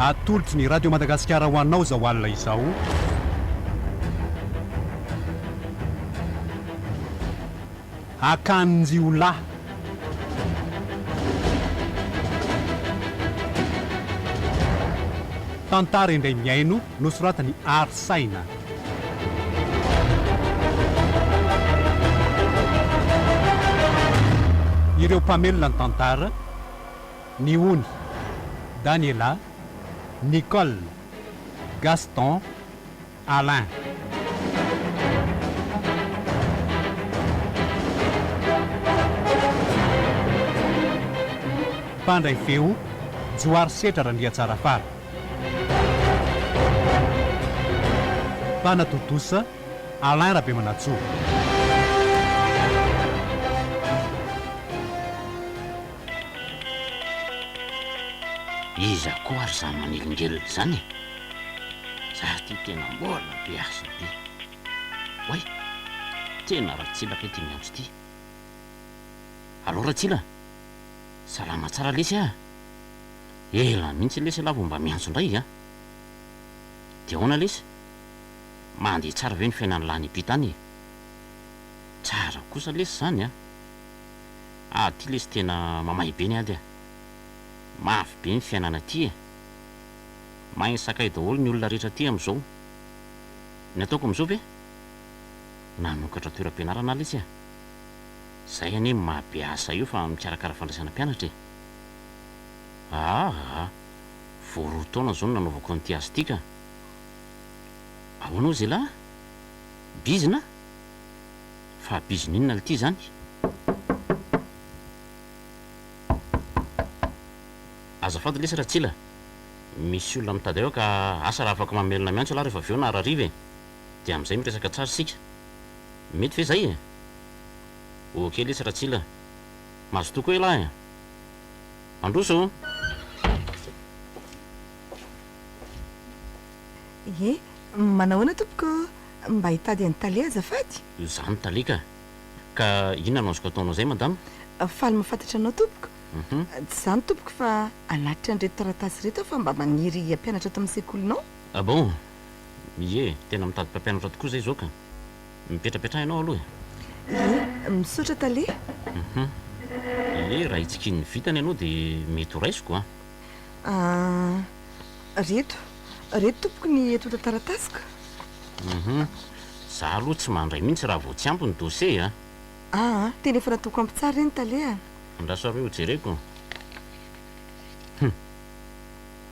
Atolotry ny Radio Madagasikara ho anao izao alina izao. Akanjiolahy. Tantara indray mihaino nosoratan'i Ary Saina. Ireo mpamelona ny tantara, Ny Ony, Daniela, Nicole, Gaston, Alain. Mpandray feo, Johary Setra Randriatsarafara. Mpanatontosa, Alain Rabemanantsoa. Iza koa ary izany manelingelina izany e? Za ty tena mbola be asa be. Oay! Tena Ratsila kay ty miantso ty. Allo Ratsila? Salama tsara lesy ah! Ela mihitsy lesy elah vao mba miantso indray a! Dia ahoana lesy? Mandeha tsara ve ny fiainan'lah any am-pita any e? Tsara kosa lesy izany a! Ah ty lesy tena mamay be ny ady a! Mafy be ny fiainana aty e! Mahay sakay daholo ny olona rehetra aty amin'izao. Ny ataoko amin'izao ve? Nanokatra toeram-pianarana aho lesy a! Zay anie ny maha be asa io fa mikarakara fandraisana mpianatra e! Aa! Vao roa taona izao no nanaovako an'ity asa ity ka! Ahoana hozy elah? Bizina? Fa bizina inona lty izany? Azafady lesy Ratsila, misy olona mitady ahy ao ka asa raha afaka mamelona miantso ialahy rehefa avy eo na rahariva e! Dia amin'izay miresaka tsara isika. Mety ve izay e? Ok lesy Ratsila, mazotoa koa ialahy e! Mandroso ô! Ie, manahoana tompoko ô? Mba hitady an'i Tale azafady? Izaho no Tale ka! Ka inona no azoko ataonao izay madama? Faly mahafantatra anao tompoko. Tsy izany tompoko fa hanatitra an'ireto taratasy ireto aho fa mba maniry hampianatra ato amin'ny sekolinao. Ah bon? Ie, tena mitady mpampianatra tokoa izay izao ka. Mipetrapetraha ianao aloha e. Ie, misaotra tale. Hum. Ie, raha hitsikian'ny vintana ianao dia mety ho raisiko an. Ah, reto, reto tompoko ny antontan-taratasiko. Hum. Za aloha tsy mandray mihitsy raha vao tsy ampy ny dossier a. Aa, tena efa nataoko ampy tsara ireny tale a. Andraso ary hoe ho jereko. Hum.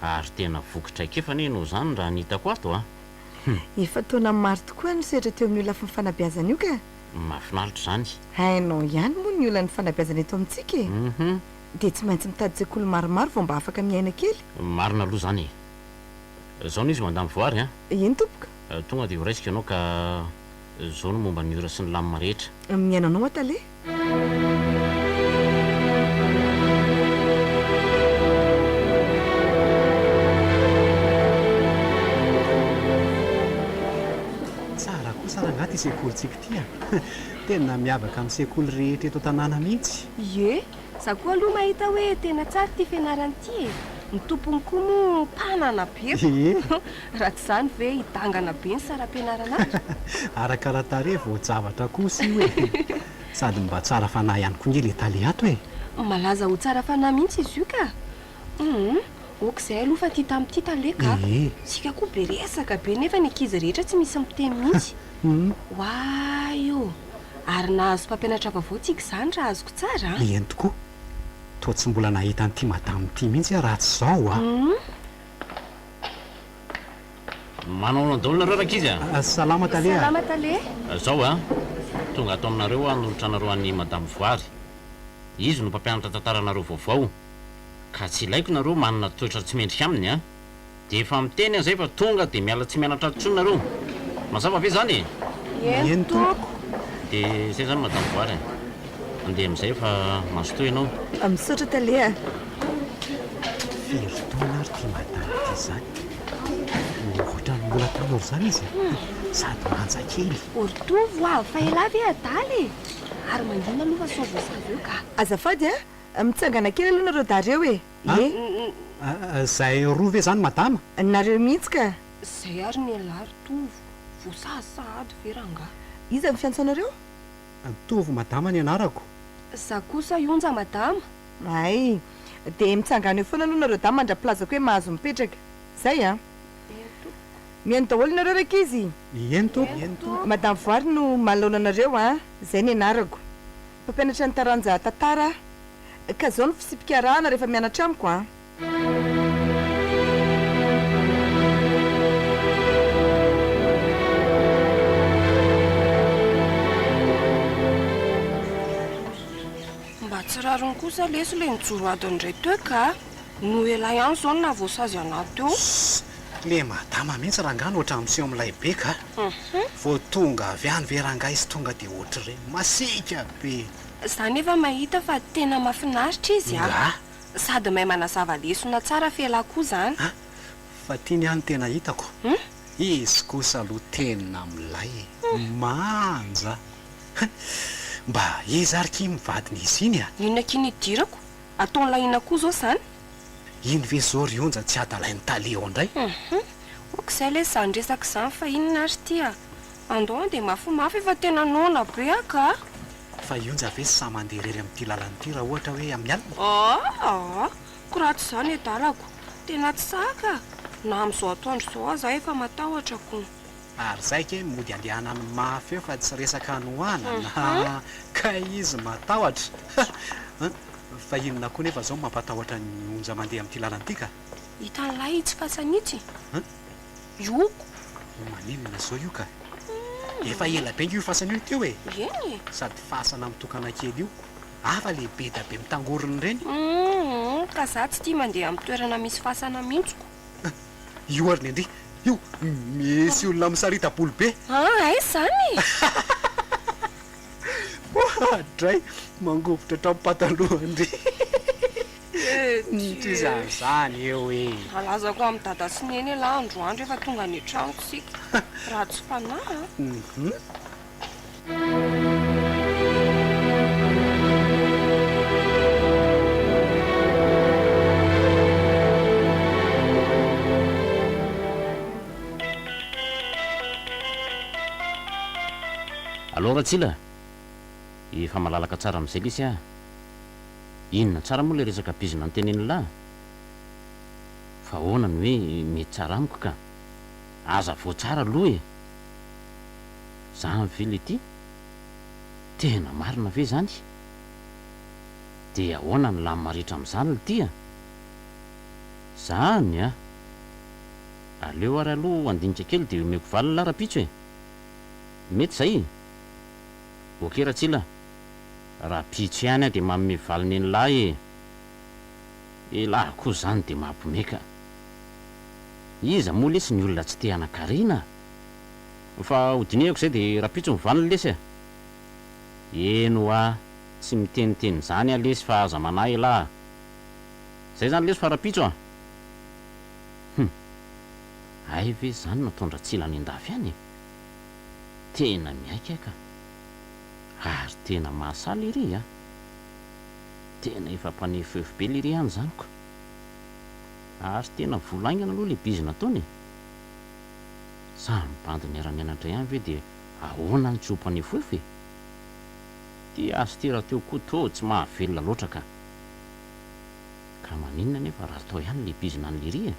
Ary tena voky traikefa anie ianao izany raha ny hitako ato a. Hum. Efa taona maro tokoa aho no sehatra teo amin'io lafiny fanabeazana io ka. Mahafinaritra izany. Hainao ihany moa ny olan'ny fanabeazana eto amintsika e. Hum. Dia tsy maintsy mitady sekoly maromaro vao mba afaka miaina kely. Marina aloha izany e. Izao no izy Madame Voary a. Eny tompoko. Tonga dia ho raisiko ianao ka izao no momba ny ora sy ny lamina rehetra. Mihaino anao aho tale. Tsara kosa rangahy ity sekolintsika ity a! Tena miavaka amin'ny sekoly rehetra eto an-tanàna mihitsy. Ie, za koa aloha mahita hoe tena tsara ity fianarana ity e! Ny tompony koa moa mpanana be ko! Ie. Raha tsy izany ve hidangana be ny saram-pianarana ato? Arakara-tarehy voa-javatra kosa io e! Sady mba tsara fanahy ihany koa nge le tale ato e! Malaza ho tsara fanahy mihitsy izy io ka! Humm, ok izay aloha fa ity tamin'ity tale ka! Ee. Isika koa be resaka be nefa ny ankizy rehetra tsy misy miteny mihitsy. Humm. Oay ô! Ary nahazo mpampianatra vaovao tsika izany raha azoko tsara an! Eny tokoa! Toa tsy mbola nahita an'ity madame ity mihitsy aho raha tsy izao a! Humm. Manahoana daholo nareo rankizy a! Salama tale a! Salama tale! Zao a! Tonga ato aminareo aho hanolotra anareo an'i Madame Voary. Izy no mpampianatra tantara anareo vaovao. Ka tsy ilaiko nareo manana toetra tsy mendrika aminy a! Dia efa miteny aho zay fa tonga dia miala tsy mianatra ato intsony nareo. Mazava ve zany e? Eny tompoko. Dia zay zany Madame Voary a! Andeha amin'izay fa mazotoa ianao. Misaotra tale a! Firy taona ary ity madama ity izany? Ohatran'ny mbola tanora izany izy e! Sady manja kely. Ry Tovo a! Fa elah ve adala e? Ary mangina aloha fa sao voasavy eo ka. Azafady a! Mitsangana kely aloha nareo dahy reo e! Ie. Zay roa ve zany madama? Nareo mihitsy ka! Zay ary ny elah ry Tovo, voasazy sahady ve rangahy? Iza no fiantso anareo? Tovo madama ny anarako. Za kosa Ionja madama. Hay! Dia mitsangana eo foana aloha nareo dahy mandra-pilazako hoe mahazo mipetraka. Zay an! Eny tompoko. Mihaino daholo nareo rankizy? Eny tompoko. Eny tompoko. Madame Voary no manoloana anareo an! Zay ny anarako. Mpampianatra ny taranja tantara aho. Ka zao no fitsipika arahana rehefa mianatra amiko an! Mba tsy rariny kosa lesy le nijoro adiny iray teo ka! Noho elah ihany zao no nahavoasazy anah teo. Sss! Le madama mihitsy rangahy no ohatran'ny miseho milay be ka! Vao tonga avy any ve rangahy izy tonga dia ohatr'ireny? Masiaka be! Za nefa mahita fa tena mafinaritra izy a! Nga? Sady mahay manazava lesona tsara f'elah koa zany. A! Fa ty ny ahy no tena hitako. Izy kosa aloha tena milay e! Manja! Mba iza ary ky mivadin'izy iny a? Inona akia ny idirako? Ataon'lah inona koa zao zany? Iny ve zao ry Onja tsy adalain'i Tale ao indray? Hum! Ok zay lesy zany resaka izany fa inona ary ity a? Andao andeha mafimafy fa tena noana be aho ka! Fa i Onja ve sahy mandeha irery amin'ity lalana ity raha ohatra hoe amin'ny alina? Aa! Ko raha tsy izany adalako! Tena tsy sahy ka! Na amin'izao atoandro izao aza aho efa matahotra ko! Ary zay kay mody andehanany mafy eo fa tsy resaka hanoanana kay izy matahotra ha! Fa inona koa nefa zao mampatahotra an'i Onja mandeha amin'ity lalana ity ka? Hitan'lahy itsy fasana itsy? An? Ioko. Maninona zao io ka? Efa ela be nge io fasana io no teo e! Eny e! Sady fasana mitokana kely io. Hafa le be da be mitangorona ireny. Humm, ka za tsy tia mandeha amin'ny toerana misy fasana mihitsy ko. Io ary nendry io misy olona misarita-bolo be. An, aiza izany e? Oadray, mangovitra hatramin'ny patalohan-dry. Tsy izany eo e. Alazako amin'i dada sy neny elah androany rehefa tonga any an-tranoko isika. Ratsy fanahy an. Allo Ratsila! Efa malalaka tsara amin'izay lesy ah! Inona tsara moa ilay resaka bizina notenenin'lah? Fa ahoana no hoe mety tsara amiko ka? Aza voa tsara aloha e! Zany ve le ty? Tena marina ve zany? De ahoana ny lamina rehetra amzany lty a? Zany a! Aleo ary aloha handinika kely de omeko valiny lah rapitso e! Mety zay? Ok Ratsila, rapitso ihany aho de manome valiny an'lah e! Elah koa zany de mampime ka! Iza moa lesy ny olona tsy te hanan-karena? Fa ho dinihako izay dia rahampitso ny vaniny lesy a! Eny hoa, tsy miteniteny izany aho lesy fa aza manahy elah a! Izay izany lesy fa rahampitso a! Hum! Hay ve izany no ataon-dRatsila any an-dafy any e? Tena miaiky aho ka! Ary tena mahasahy lery a! Tena efa mpanefoefo be lery any izany ko! Ary tena vola haingana aloha ilay bizina ataony e! Samy bandy niara-nianatra ihany ve dia ahoana no tsy ho mpanefoefo e? Ty azy ty rahateo koa toa tsy mahavelona loatra ka. Ka maninona anefa raha atao ihany le bizina an'i Lery e?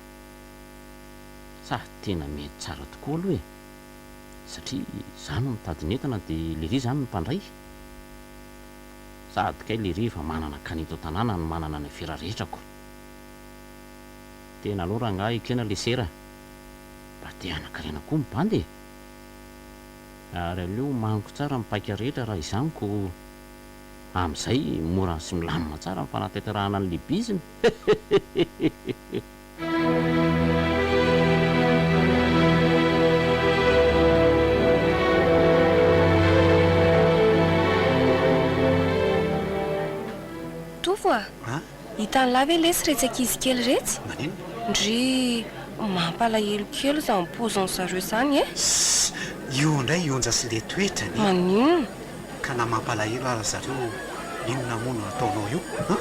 Sa tena mety tsara tokoa aloha e? Satria za no mitady ny entana dia Lery zany no mpandray? Sady kay Lery efa manana akany eto an-tanàna no manana ny afera rehetra ko. Tena aleo rangahy ekena le sera. Mba te hanan-karena koa ny bandy e! Ary aleo omaniko tsara ny paika rehetra raha izany ko amin'izay mora sy milamina tsara ny fanatanterahana an'ilay bizina. Hehehehe. Tovo a! Hitan'lah ve lesy retsy ankizy kely retsy? Maninona? Ndrii, mampalahelo kely zany paozin zareo zany e! Sss, io indray i Onja sy le toetrany e! Maninona? Ka na mampalahelo ara zareo. Inona moa no ataonao io an?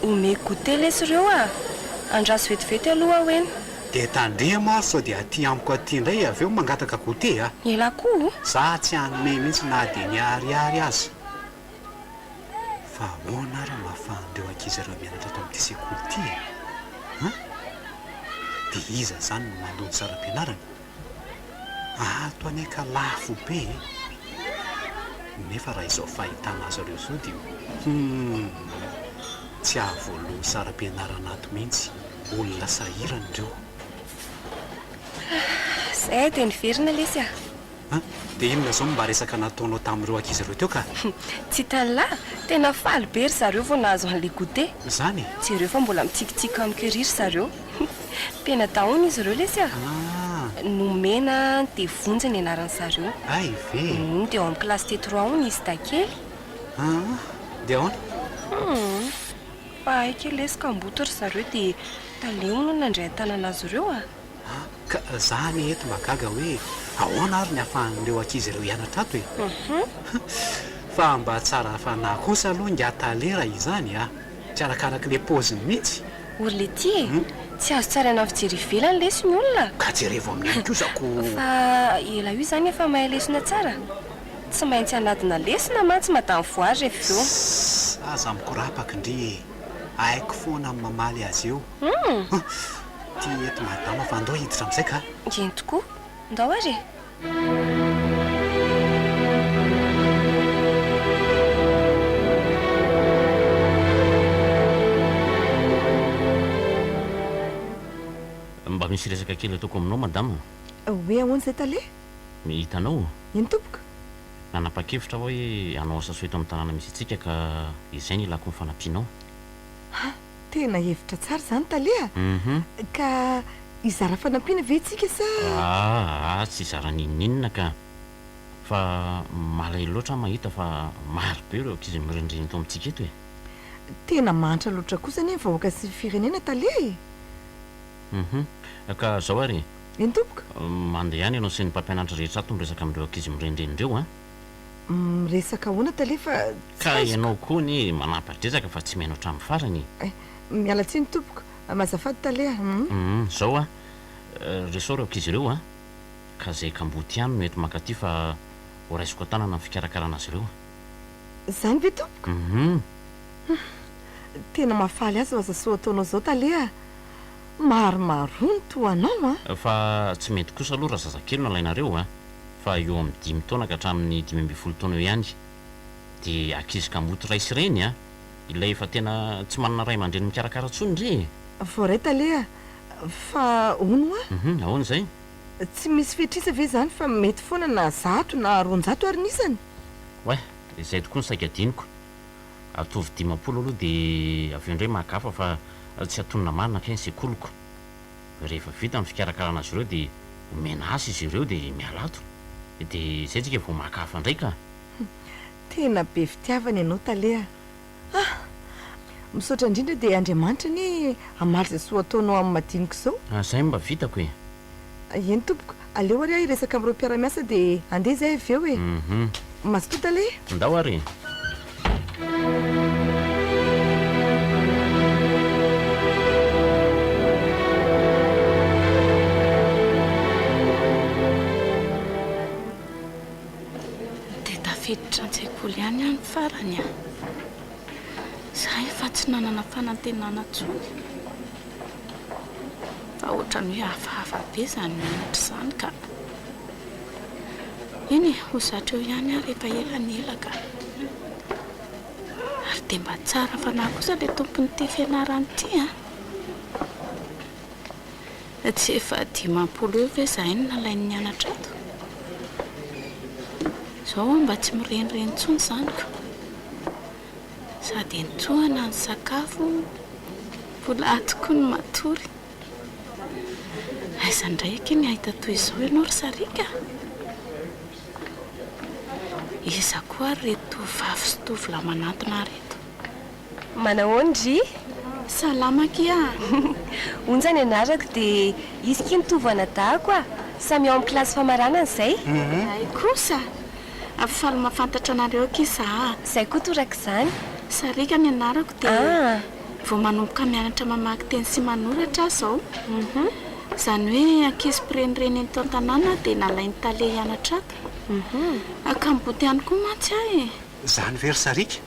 Omeko goûter lesy ireo a! Andraso vetivety aloha aho eny. Dia tandremo ary sao dia aty amiko aty indray avy eo mangataka goûter a! Elah koa o! Za tsy hanome mihitsy na dia ny ariary aza. Fa ahoana ary no ahafahan'ireo ankizy ireo mianatra ato amin'ity sekoly ity e? An? Dia iza izany no mandoa ny saram-pianarana? Ato anie ka lafo be e! Nefa raha izao fahitana azy ireo izao dia humm! Tsy hahavoaloa ny saram-pianarana ato mihitsy, olona sahirana ireo. Zay dia niverina lesy a! An! Dia inona izao no mba resaka nataonao tamin'ireo ankizy ireo teo ka? Tsy hitan'lah! Tena faly be ry zareo vao nahazo an'ilay goûter. Izany e? Jereo fa mbola mitsikitsiky amiko ery ry zareo. Tena dahony izy ireo lesy a! Ah! Nomena dia Vonjy ny anaran'ny zareo. Hay ve? Humm, dia ao amin'ny classe T trois ao nisy dahy kely. Ah! Dia ahoana? Humm, fa hay kely lesy ka mboto ry zareo dia tale hono no nandray an-tanana azy ireo a! Ah! Ka za anie eto mba gaga hoe ahoana ary ny ahafahan'ireo ankizy ireo hianatra ato e? Fa mba tsara fanahy kosa aloha ingahy tale raha izany a! Tsy arakarak'ilay paoziny mihitsy. Ory letia e! Tsy azo tsaraina amin'ny fijery ivelany lesy ny olona. Ka jerevo amin'iny kosa ko. Fa ela io izany efa mahay lesona tsara? Tsy maintsy hanadina lesona mantsy madame Voary rehefa avy eo. Sss! Aza mikorapaka ndry e! Haiko foana ny mamaly azy eo. Ty eto madama fa andao hiditra amin'izay ka! Eny tokoa. Ndao ary e! Mba misy resaka kely ataoko aminao madama. Hoe ahoana izay tale? Hitanao? Eny tompoko. Nanapa-kevitra aho hoe hanao asa soa eto amin'ny tanàna misy antsika ka izay no ilako ny fanampianao. Ha! Tena hevitra tsara izany tale a! Ka hizara fanampiana ve isika sa? Aa tsy hizara n'inon'inona ka! Fa malahelo loatra aho mahita fa maro be ireo ankizy mirenireny eto amintsika eto e! Tena mahantra loatra kosa anie ny vahoaka sy ny firenena tale e! Hum ka zao ary e! Eny tompoko! Mandeha any ianao sy ny mpampianatra rehetra ato miresaka amin'ireo ankizy mirenireny ireo an! Miresaka ahoana tale fa tsy Ka azoko. ianao koa anie manapa-dresaka fa tsy mihaino hatramin'ny farany e! Eh, miala tsiny tompoko, mazafady tale a! Hum. Hum, zao a, resao ireo ankizy ireo a, ka zay kamboty ihany no eto mankaty fa ho raisiko an-tanana ny fikarakarana azy ireo. Zany ve tompoko? Hum. Hum, tena mahafaly ahy zao asa soa ataonao zao tale a! Maromaroa ny toa anao a! Fa tsy mety kosa aloha raha zazakely no alainareo a! Fa eo amin'ny dimy taona ka hatramin'ny 15 taona eo ihany. Dia ankizy kamboty ray sy reny a! Ilay efa tena tsy manana ray aman-dreny mikarakara intsony re e! Voaray tale a! Fa hono hoa? Hum, ahoana izay? Tsy misy fetr'isa ve izany fa mety foana na zato na 200 ary ny isany? Oay, izay tokoa no saika adinoko. Ataovy 50 aloha dia avy eo indray mahagafa fa tsy hatonina marina kay ny sekoliko. Rehefa vita ny fikarakarana azy ireo dia omena asa izy ireo dia miala ato. Dia izay tsika vao maka hafa indray ka. Tena be fitiavana ianao tale a! Ah! Misaotra indrindra dia Andriamanitra anie hamaly izay soa ataonao amin'ny madinika izao. Izay no mba vitako e! Eny tompoko, aleo ary aho hiresaka amin'ireo mpiara-miasa dia handeha izahay avy eo e! Mazotoa tale! Ndao ary e! Dia tafiditra an-tsekoly ihany aho ny farany a! Izaho efa tsy nanana fanantenana intsony. Fa ohatran'ny hoe hafahafa be izany mianatra izany ka. Eny e, ho zatra eo ihany aho rehefa ela ny ela ka. Ary dia mba tsara fanahy kosa ilay tompon'ity fianarana ity an! Tsy efa 50 eo ve izahay no nalainy nianatra ato? Izao aho mba tsy mirenireny intsony izany ko. Sady entohana ny sakafo, mbola ato koa ny matory. Aiza indray akia ny hahita toy izao ianao ry Sariaka a? Iza koa ary ireto tovovavy sy tovolahy manantona ahy ireto? Manahoana ndry? Salama akia a! Onja ny anarako dia izy kia ny tovo anadahako a! Samy ao amin'ny kilasy famaranana izay. Hay kosa! Faly mahafantatra anareo akia za a! Izay koa torak'izany. Sariaka ny anarako dia vao manomboka mianatra mamaky teny sy manoratra aho izao. Izany hoe ankizy mpirenireny eto an-tanàna aho dia nalain'ny tale hianatra ato. Kamboty ihany koa mantsy aho e! Izany ve ry Sariaka?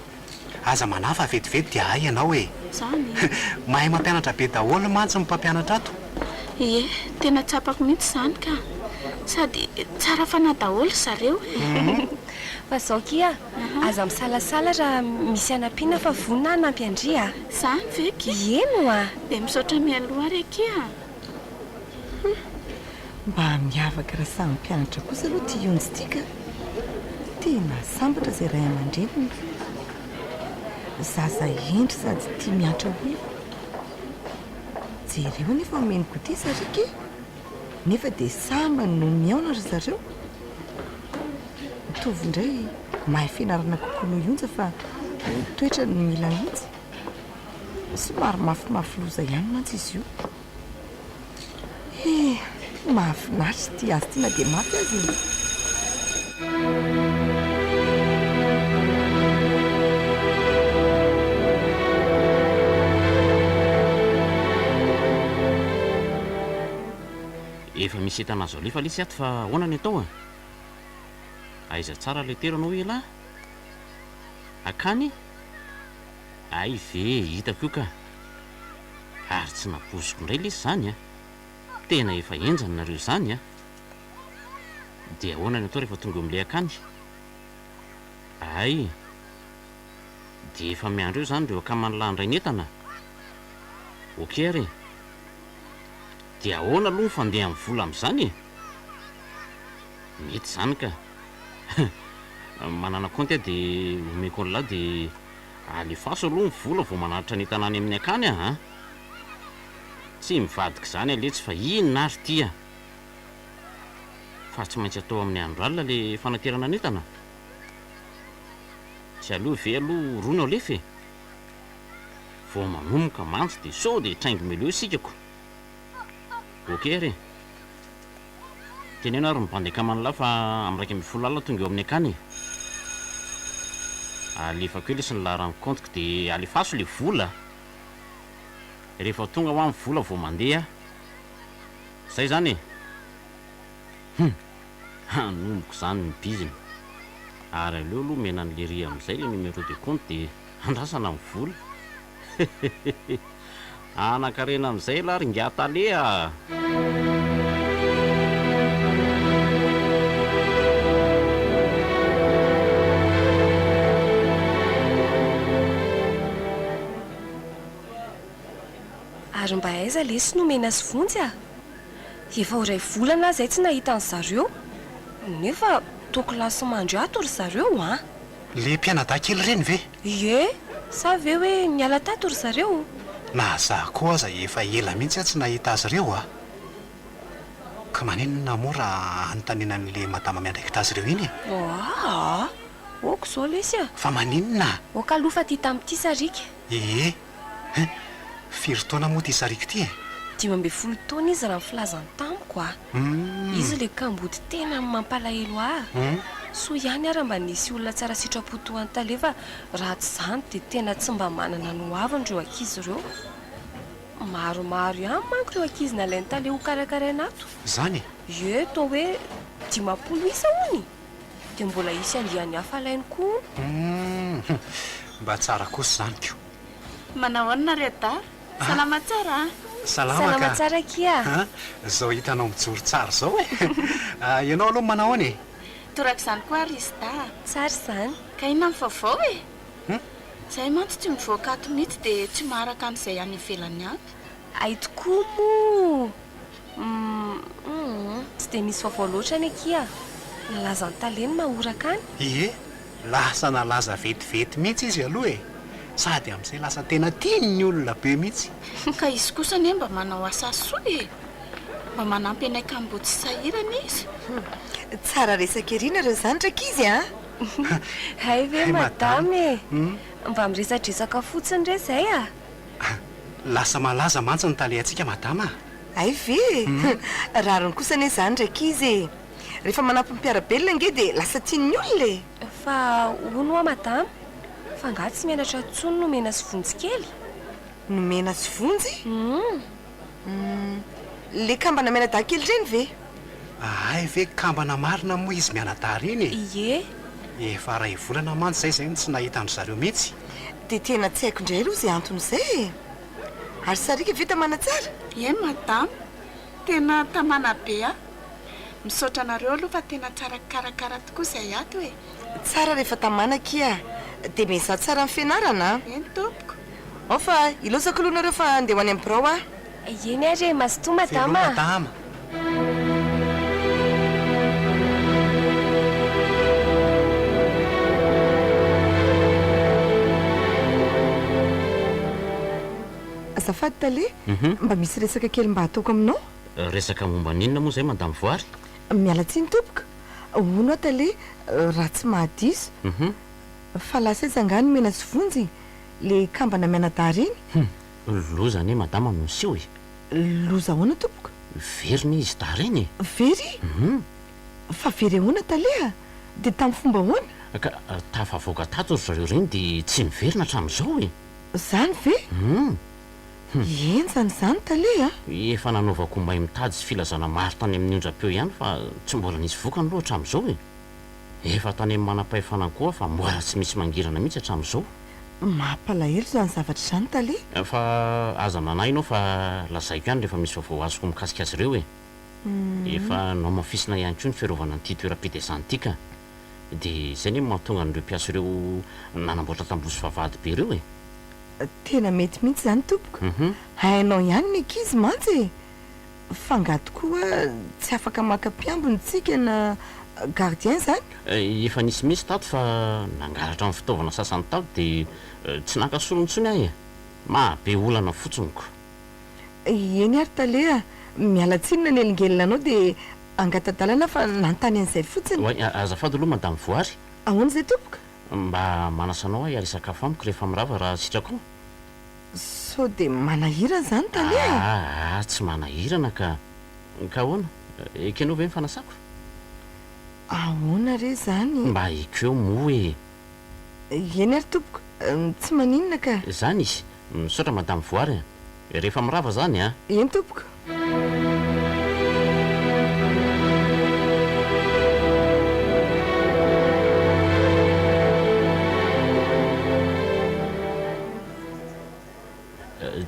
Aza manahy fa vetivety dia hay ianao e! Izany e! Mahay mampianatra be daholo mantsy ny mpampianatra ato. Ie, tena tsapako mihitsy izany ka! Sady tsara fanahy daholo ry zareo e! Fa izao kia, aza misalasala raha misy hanampiana fa vonona hanampy an-dry a! Izany ve kia? Eny oa! Dia misaotra mialoha ary akia a! Hum! Mba miavaka raha samy mpianatra kosa aloha ity Ionjy ity ka! Tena sambatra izay ray aman-dreniny. Zaza hendry sady tia miantra olona. Jereo anie fa omeny goûter sariaka e! Nefa dia sambany no mihaona ry zareo. Mitovy indray mahay fianarana kokoa noho i Onja fa ny toetrany no mila ahitsy. Somary mafimafy loza ihany mantsy izy io. He, mahafinaritra ity hazo ity na dia mafy aza e! Efa misy entana azo alefa lesy ato fa ahoana ny atao a? Aiza tsara ilay toerana hoy elah? Akany? Hay ve e, hitako io ka! Ary tsy nampoiziko indray lesy izany a! Tena efa henjana nareo izany a! Dia ahoana ny atao rehefa tonga eo amin'ilay akany? Hay! Dia efa miandry eo izany ireo akaman'lah handray ny entana? Ok ary e! Dia ahoana aloha ny fandehan'ny vola amin'izany e? Mety izany ka! Manana kaonty aho dia omeko an'lah dia alefaso aloha ny vola vao manatitra ny entana any amin'ny akany aho an! Tsy mivadika izany aletsy fa inona ary ity an! Fa tsy maintsy atao amin'ny andro alina le fanaterana ny entana? Tsy aleo ve aloha roa no alefa e? Vao manomboka mantsy dia sao dia traingo-meleo isika ko! Ok ary e! Teneno ary ny bandy akaman'lah fa amin'ny 11 alina tonga eo amin'ny akany e! Alefako eo lesy ny laharan'ny kaontiko dia alefaso le vola a! Rehefa tonga hoa ny vola vao mandeha. Zay zany e! Hum! Hanomboko zany ny bizina. Ary aleo aloha omena an'i Lery amin'izay le numéro de compte dia andrasana ny vola. Hehehehe! Hanan-karena amin'izay elah ry ingahy tale a! Ary mba aiza lesy no Mena sy Vonjy a? Efa ho iray volana aho izay tsy nahita an-dry zareo, nefa toa kilasy mandry ato ry zareo an! Le mpianadahy kely ireny ve? Ie, sa ve hoe niala tato ry zareo? Na za koa aza efa ela mihitsy aho tsy nahita azy ireo a! Ka maninona moa raha anontaniana an'le madama miandraikitra azy ireo iny e? Aa! Ok izao lesy a! Fa maninona? Ok aloha fa ty tamin'ity sariaka. Ee! Hein! Firy taona moa ity sariaka ity e? 15 taona izy raha ny filazany tamiko a! Izy ilay kamboty tena mampalahelo ahy. Soa ihany ary mba nisy olona tsara sitrapo toa an'i Tale fa raha tsy izany dia tena tsy mba manana ny hoaviny ireo ankizy ireo. Maromaro ihany manko ireo ankizy nalain'i Tale hokarakaraina ato. Izany e? Ie, toa hoe 50 isa hono e! Dia mbola hisy andiany hafa alainy koa hono. Hum! Mba tsara kosa izany ko! Manao ahoana nareo dahy? Salama tsara a! Salama ka! Salama tsara akia! A! Izao hitanao mijoro tsara izao e! Ianao aloha manao ahoana e? Torak'izany koa ary izy dahy a! Tsara izany! Ka inona ny vaovao e? Hum! Izahay mantsy tsy mivoaka ato mihitsy dia tsy maharaka an'izay any ivelany any. Hay tokoa moa! Humm tsy dia misy vaovao loatra any akia. Nalaza ny tale ny mahoraka any. Ie, lasa nalaza vetivety mihitsy izy aloha e! Sady amin'izay lasa tena tian'ny olona be mihitsy. Ka izy kosa anie mba manao asa soa e! Mba manampy anay kamboty sy sahirana izy. Tsara resaka ery nareo zany rankizy a! Hay ve madama e! Mba miresadresaka fotsiny re izay a! Lasa malaza mantsy ny talehantsika madama a! Hay ve e! Rariny kosa anie izany rankizy e! Rehefa manampy ny mpiara-belona ange dia lasa tian'ny olona e! Fa hono hoa madama, Fa angaha tsy mianatra intsony Nomena sy Vonjy kely? Nomena sy Vonjy? Hum, le kambana mianadahy kely ireny ve? Hay ve kambana marina moa izy mianadahy ireny e? Ie. Efa iray volana mantsy izay izay no tsy nahita an-dry zareo mihitsy. Dia tena tsy haiko indray aloha izay antony izay e! Ary sariaka ve tamana tsara? Eny madama, tena tamana be aho. Misaotra anareo aloha fa tena tsara karakara tokoa izay ato e! Tsara rehefa tamana akia, dia miezaha tsara amin'ny fianarana an! Eny tompoko. Ao fa ilaozako aloha nareo fa andeha ho any amin'ny birao aho. Eny ary e, mazotoa madama Veloma a! madama. Azafady tale, mba misy resaka kely mba ataoko aminao. Resaka momba ny inona moa izay madame Voary? Miala tsiny tompoko, hono aho tale raha tsy mahadiso, fa lasa aiza angaha ny Mena sy Vonjy, le kambana mianadahy ireny? Hum, loza anie madama no niseho e! Loza ahoana tompoko? Very anie izy dahy ireny e! Very? Hum. Fa very ahoana tale a? Dia tamin'ny fomba ahoana? Ka tafavoaka tato ry zareo ireny dia tsy niverina hatramin'izao e! Zany ve? Hum. Henjana izany tale a! Efa nanaovako may mitady sy filazana maro tany amin'ny onjam-peo ihany fa tsy mbola nisy vokany aloha hatramin'izao e! Efa tany amin'ny manam-pahefana koa fa mbola tsy misy mangirana mihitsy hatramin'izao. Mampalahelo izany zavatra izany tale. Fa aza manahy ianao fa lazaiko ihany rehefa misy vaovao azoko mikasika azy ireo e! Efa nohamafisina ihany koa ny fiarovana an'ity toeram-pitaizana ity ka! Dia izay anie no mahatonga an'ireo mpiasa ireo nanamboatra tamboho sy vavahady be ireo e! Tena mety mihitsy izany tompoko. Hainao ihany ny ankizy mantsy e! Fa angaha tokoa tsy afaka maka mpiambina tsika na gardien izany? Efa nisy mihitsy tato fa nangalatra ny fitaovana sasany tato dia tsy naka solony intsony aho e! Maha be olana fotsiny ko! Eny ary tale a! Miala tsiny nanelingelina anao dia angata-dalana fa nanontany an'izay fotsiny. Oay, azafady aloha madame Voary. Ahoana izay tompoko? Mba manasa anao aho hiara-hisakafo amiko rehefa mirava raha sitrakao. Sao dia manahirana izany tale a? Aa, tsy manahirana ka. Ka ahoana? Ekenao ve ny fanasako? Ahoana re izany? Mba ekeo moa e! Eny ary tompoko, tsy maninona ka. Izany izy. Misaotra madame Voary a. Rehefa mirava izany a. Eny tompoko.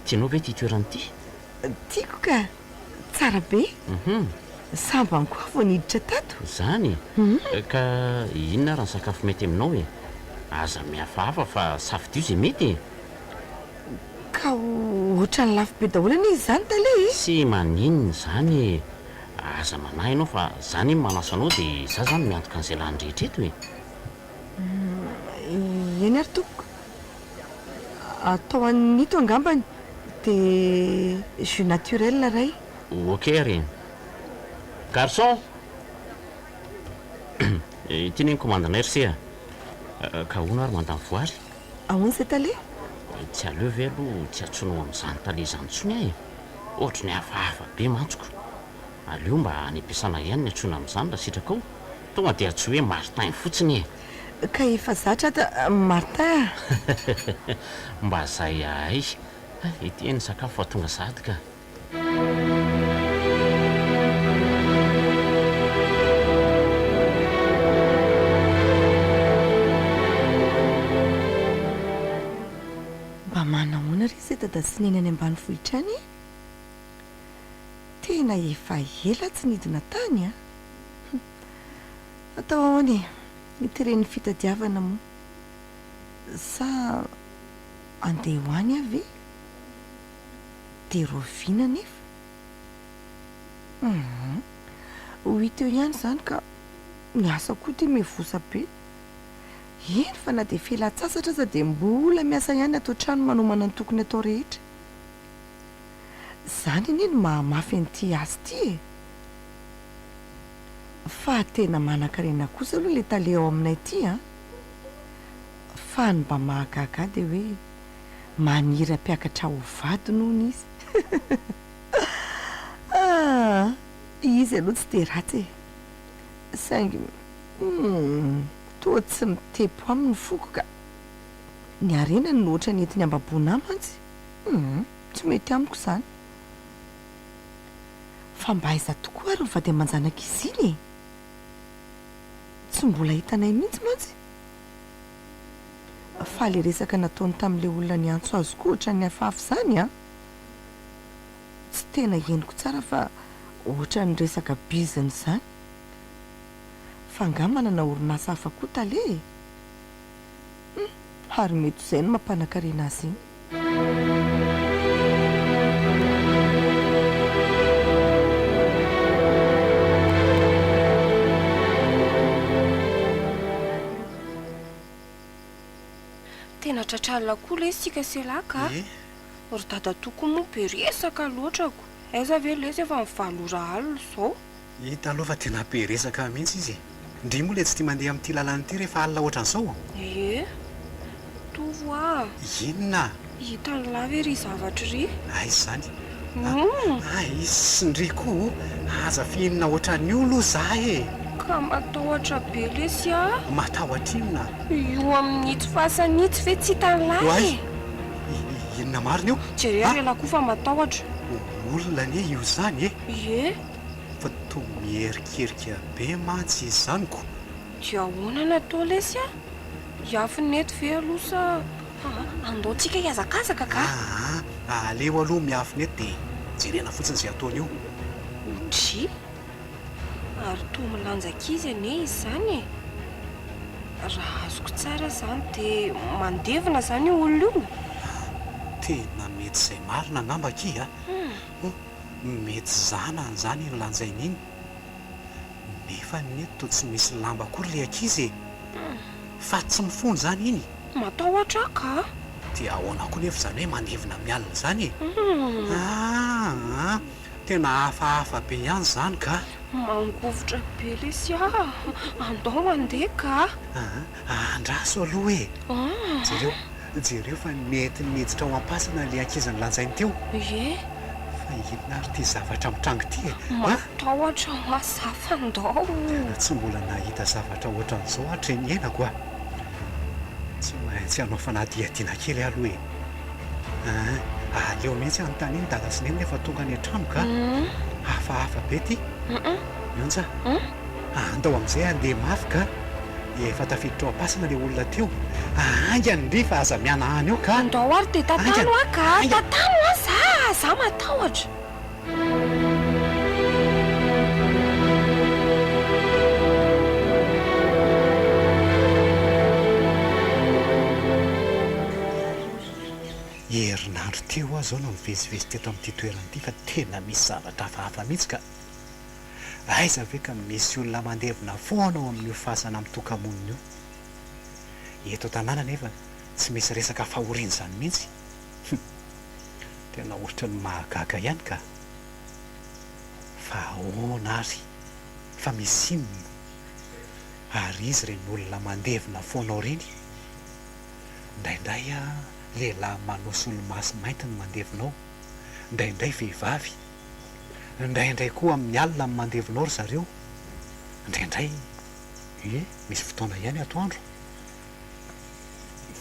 Tianao ve ity toerana ity? Tiako ka! Tsara be! Sambany koa aho vao niditra tato. Izany? Ka inona ary ny sakafo mety aminao e? Aza mihafahafa fa safidio izay mety e! Ka ohatran'ny lafo be daholo anie izany tale e! Tsy maninona izany e! Aza manahy ianao fa za anie manasa anao dia za izany miantoka an'izay lany rehetra eto e! Eny ary tompoko. Atao an'ito angambany dia jus naturel iray. Ok ary e! Garçon! Ity anie ny commande-nay ry se a! Ka ahoana ary mandany voary? Ahoana izay tale? Tsy aleo ve aloha tsy antsoinao amin'izany tale izany intsony aho e! Ohatry ny hafahafa be mantsy ko! Aleo mba any am-piasana ihany ny antsoina amin'izany raha sitrakao. Tonga dia antsoy hoe Martin fotsiny e! Ka efa zatra ato Martin a! Mba zay ahay. Ity ny sakafo fa tonga sahady ka! Mba manahoana re izay dada sy neny any ambanivohitra any e? Tena efa ela tsy nidina tany an! Atao ahoana e? Ny teren'ny fitadiavana moa. Sa andeha ho any aho ve? Dia rahoviana anefa? Hum, ho hita eo ihany izany ka, ny asa koa ity mivosa be. Eny fa na dia fialan-tsasatra aza dia mbola miasa ihany ato an-trano manomana ny tokony atao rehetra. Izany anie no mahamafy an'ity asa ity e! Fa tena manankarena kosa aloha ilay tale ao aminay ity an! Fa ny mba mahagaga ahy dia hoe maniry hampiakatra ho vadiny hono izy. Ah! Izy aloha tsy dia ratsy e! Saingy, humm, toa tsy mitepo aminy ny foko ka! Ny harenany no ohatran'ny entiny ambaboana ahy mantsy. Humm, tsy mety amiko izany. Fa mba aiza tokoa ary ny vady aman-janak'izy iny e? Tsy mbola hitanay mihitsy mantsy. Fa le resaka nataony tamin'le olona niantso azy koa ohatran'ny hafahafa izany an! Tsy tena henoko tsara fa ohatran'ny resaka bizina izany. Fa angaha manana orinasa hafa koa tale e? Hum, ary mety ho izay no mampanakarena azy iny. Tena tratra alina koa lesy tsika sy elah ka. Ry dadatoa koa moa be resaka loatra ko. Aiza ve lesy efa ny valo ora alina izao. Hita aloha fa tena be resaka mihitsy izy e! Ndry moa le tsy tia mandeha amin'ity lalana ity rehefa alina ohatran'izao? Ie. Tovo a! Inona? Hitan'lah ve ry zavatra ry? Aiza izany? Aiss ndry koa o! Aza fihinina ohatran'io aloha za e! Ka matahotra be lesy a! Matahotra inona? Io amin'itsy fasana itsy ve tsy hitan'lah e? Oay! Inona marina io? Jereo ry elah koa fa matahotra. Olona anie io izany e! Ie. Fa toa mierikerika be mantsy izy izany ko! Dia ahoana no atao lesy a? Hiafina eto ve aloha sa andao tsika hihazakazaka ka? Aa, aleo aloha miafina eto dia jerena fotsiny izay ataony eo. Odry! Ary toa milanja ankizy anie izy izany e! Raha azoko tsara izany dia mandevina izany io olona io? Tena mety izay marina angamba akia a! Mety zanany izany iny lanjainy iny, nefa anie toa tsy misy lamba akory ilay ankizy e! Fa tsy mifono izany iny? Matahotra aho ka! Dia ahoana koa nefa izany hoe mandevina amin'ny alina izany e? Aa! Tena hafahafa be ihany izany ka! Mangovitra be lesy ah! Andao handeha ka! Aa! Andraso aloha e! Jereo, jereo fa nety niditra ao am-pasana ilay ankizy nolanjainy teo. Ie. Fa inona ary ity zavatra mitranga ity e? Matahotra hoa za fa ndao. Tena tsy mbola nahita zavatra ohatran'izao hatry ny ela ko. Tsy maintsy hanao fanadihadiana kely aho aloha e. Aa, aleo mihitsy anontaniana i Dada sy Neny rehefa tonga any an-trano ka. Hafahafa be ity. Mionja. Andao amin'izay handeha mafy ka. Efa tafiditra ao am-pasana ilay olona teo. Haingana ndry fa aza mihanahana eo ka. Andao ary dia tantano aho ka. Tantano aho za, za matahotra. Herinandro teo aho izao no nivezivezy teto amin'ity toerana ity fa tena misy zavatra hafahafa mihitsy ka. Aiza ve ka misy olona mandevina foana ao amin'io fasana mitoka-monina io. Eto an-tanàna anefa tsy misy resaka fahoriana izany mihitsy. Hum. Tena ohatran'ny mahagaga ihany ka. Fa ahoana ary? Fa misy inona? Ary izy ireny olona mandevina foana ao ireny? Indraindray lehilahy manao solomaso mainty no mandevina ao, indraindray vehivavy. Indraindray koa amin'ny alina no mandevina ao ry zareo. Indraindray, ie, misy fotoana ihany atoandro.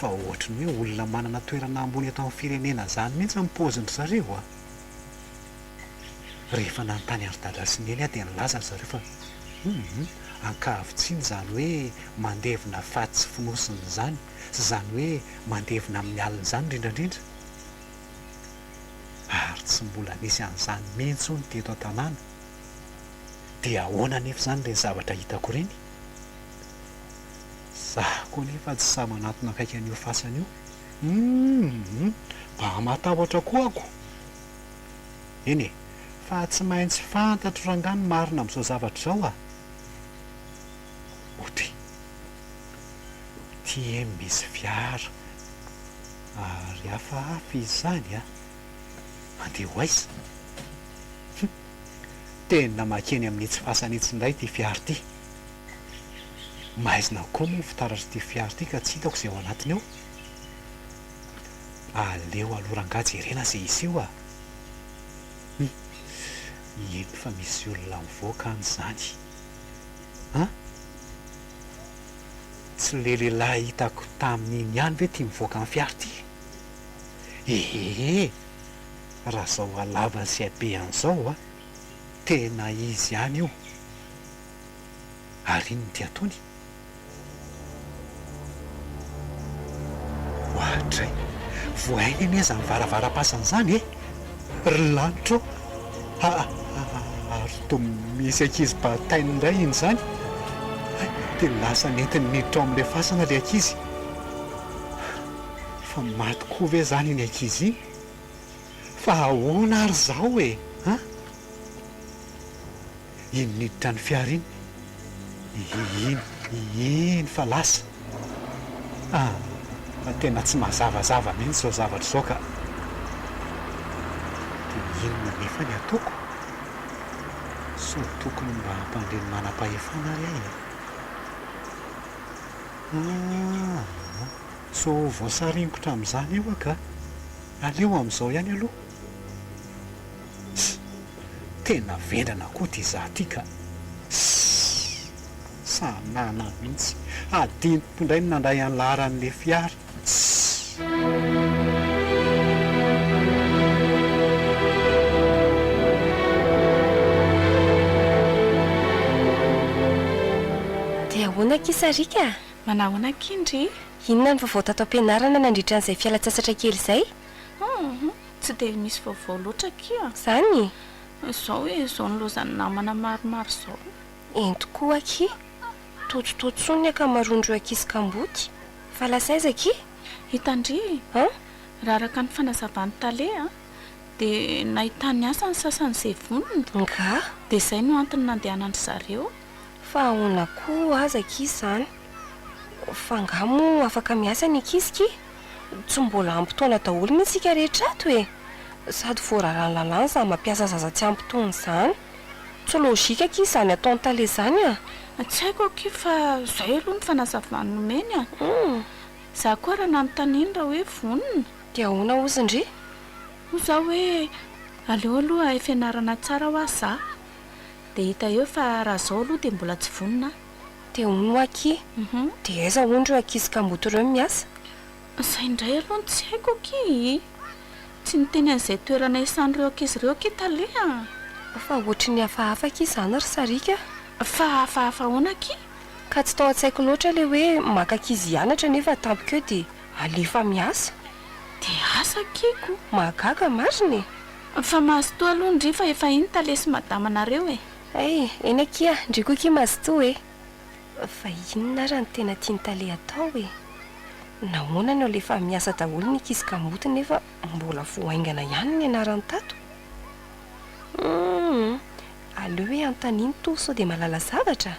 Fa ohatry ny hoe olona manana toerana ambony eto amin'ny firenena izany mihitsy ny paozin-dry zareo a! Rehefa nanontany an-dry Dada sy Neny aho dia nilaza ry zareo fa hum, ankavitsiana izany hoe mandevina faty tsy fonosina izany sy izany hoe mandevina amin'ny alina izany indrindra indrindra. Ary tsy mbola nisy an'izany mihitsy hono teto an-tanàna. Dia ahoana anefa izany ireny zavatra hitako ireny? Za koa anefa tsy sahy manantona akaiky an'io fasana io. Humm! Mba matahotra koa ako. Eny e, fa tsy maintsy fantatro rangahy ny marina amin'izao zavatra izao a! Oty. Ty e misy fiara. Ary hafahafa izy izany a! Handeha ho aiza? Hum! Tena makeny amin'itsy fasana itsy indray ity fiara ity. Maizina koa moa ny fitaratr'ity fiara ity ka tsy hitako izay ao anatiny ao. Aleo aloha rangahy jerena izay hiseho a! Hum! Eny fa misy olona mivoaka any izany. An! Tsy le lehilahy hitako tamin'iny ihany ve ty mivoaka ny fiara ty? Ehehe! Raha zao halavany sy habehany zao a! Tena izy ihany io! Ary inona ity ataony? Oadray! Vohainy anie izany varavaram-pasana izany e! Ry lanitra ô! Aa! Ary toa misy ankizy bataina indray iny izany! Hay! Dia lasa nentiny niditra ao amin'ilay fasana ilay ankizy! Fa maty koa ve izany iny ankizy iny? Fa ahoana ary izao e! An! Iny niditra ny fiara iny, iny, iny fa lasa. Ah, fa tena tsy mazavazava mihitsy izao zavatra izao ka. Dia inona anefa ny ataoko? Sao tokony mba hampandre ny manam-pahefana ary aho e? Ah, sao voasaringotra amin'izany eo aho ka. Aleo amin'izao ihany aloha. Ss! Tena vendrana koa ty za ty ka! Ss! Sanana mihitsy! Adinoko indray ny nandray an'i laharan'le fiara! Ss! Dia ahoana akia Sariaka a? Manahoana akia ndry? Inona ny vaovao tato am-pianarana nandritra an'izay fialan-tsasatra kely izay? Hum, tsy dia misy vaovao loatra akia. Izany? Izao e, izao nilaozan'ny namana maromaro izao. Eny tokoa akia. Totototosoa ny ankamaroan'ireo ankizy kamboty. Fa lasa aiza akia? Hitan-dry e! An? Raha araka ny fanazavan'ny tale a, dia nahitany asa ny sasany izay vonona. Nga? Dia izay no antony nandehanan-dry zareo. Fa ahoana koa aza akia izany? Fa angaha moa afaka miasa ny ankizy ki? Tsy mbola ampy taona daholo anie isika rehetra ato e! Sady voararan'ny lalàna izany mampiasa zaza tsy ampy taona izany. Tsy logique akia izany ataon'i tale izany a! Tsy haiko akia fa izay aloha ny fanazavany nomeny a! Za koa raha nanontaniany raha hoe vonona. Dia ahoana hozy ndry? Hoy za hoe aleo aloha hay fianarana tsara hoa za dia hita eo fa raha zao aloha dia mbola tsy vonona aho. Dia hono hoa akia, dia aiza hono ireo ankizy kamboty ireo no miasa? Izay indray aloha no tsy haiko akia e! Tsy niteny an'izay toerana iasan'ireo ankizy ireo akia tale a! Fa ohatry ny hafahafa akia izany ry Sariaka a! Fa hafahafa ahoana akia? Ka tsy tao an-tsaiko loatra ilay hoe maka ankizy hianatra nefa tampoka eo dia alefa miasa. Dia asa akia ko! Mahagaga marina e! Fa mazotoa aloha ndry fa efa iny tale sy madamanareo e! Hay, eny akia, ndry koa akia mazotoa e! Fa inona ara no tena tian'i tale atao e? Nahoana no alefa miasa daholo ny ankizy kamboty nefa mbola vao haingana ihany ny anarany tato? Humm, aleo hoe anontaniany toa sao dia mahalala zavatra?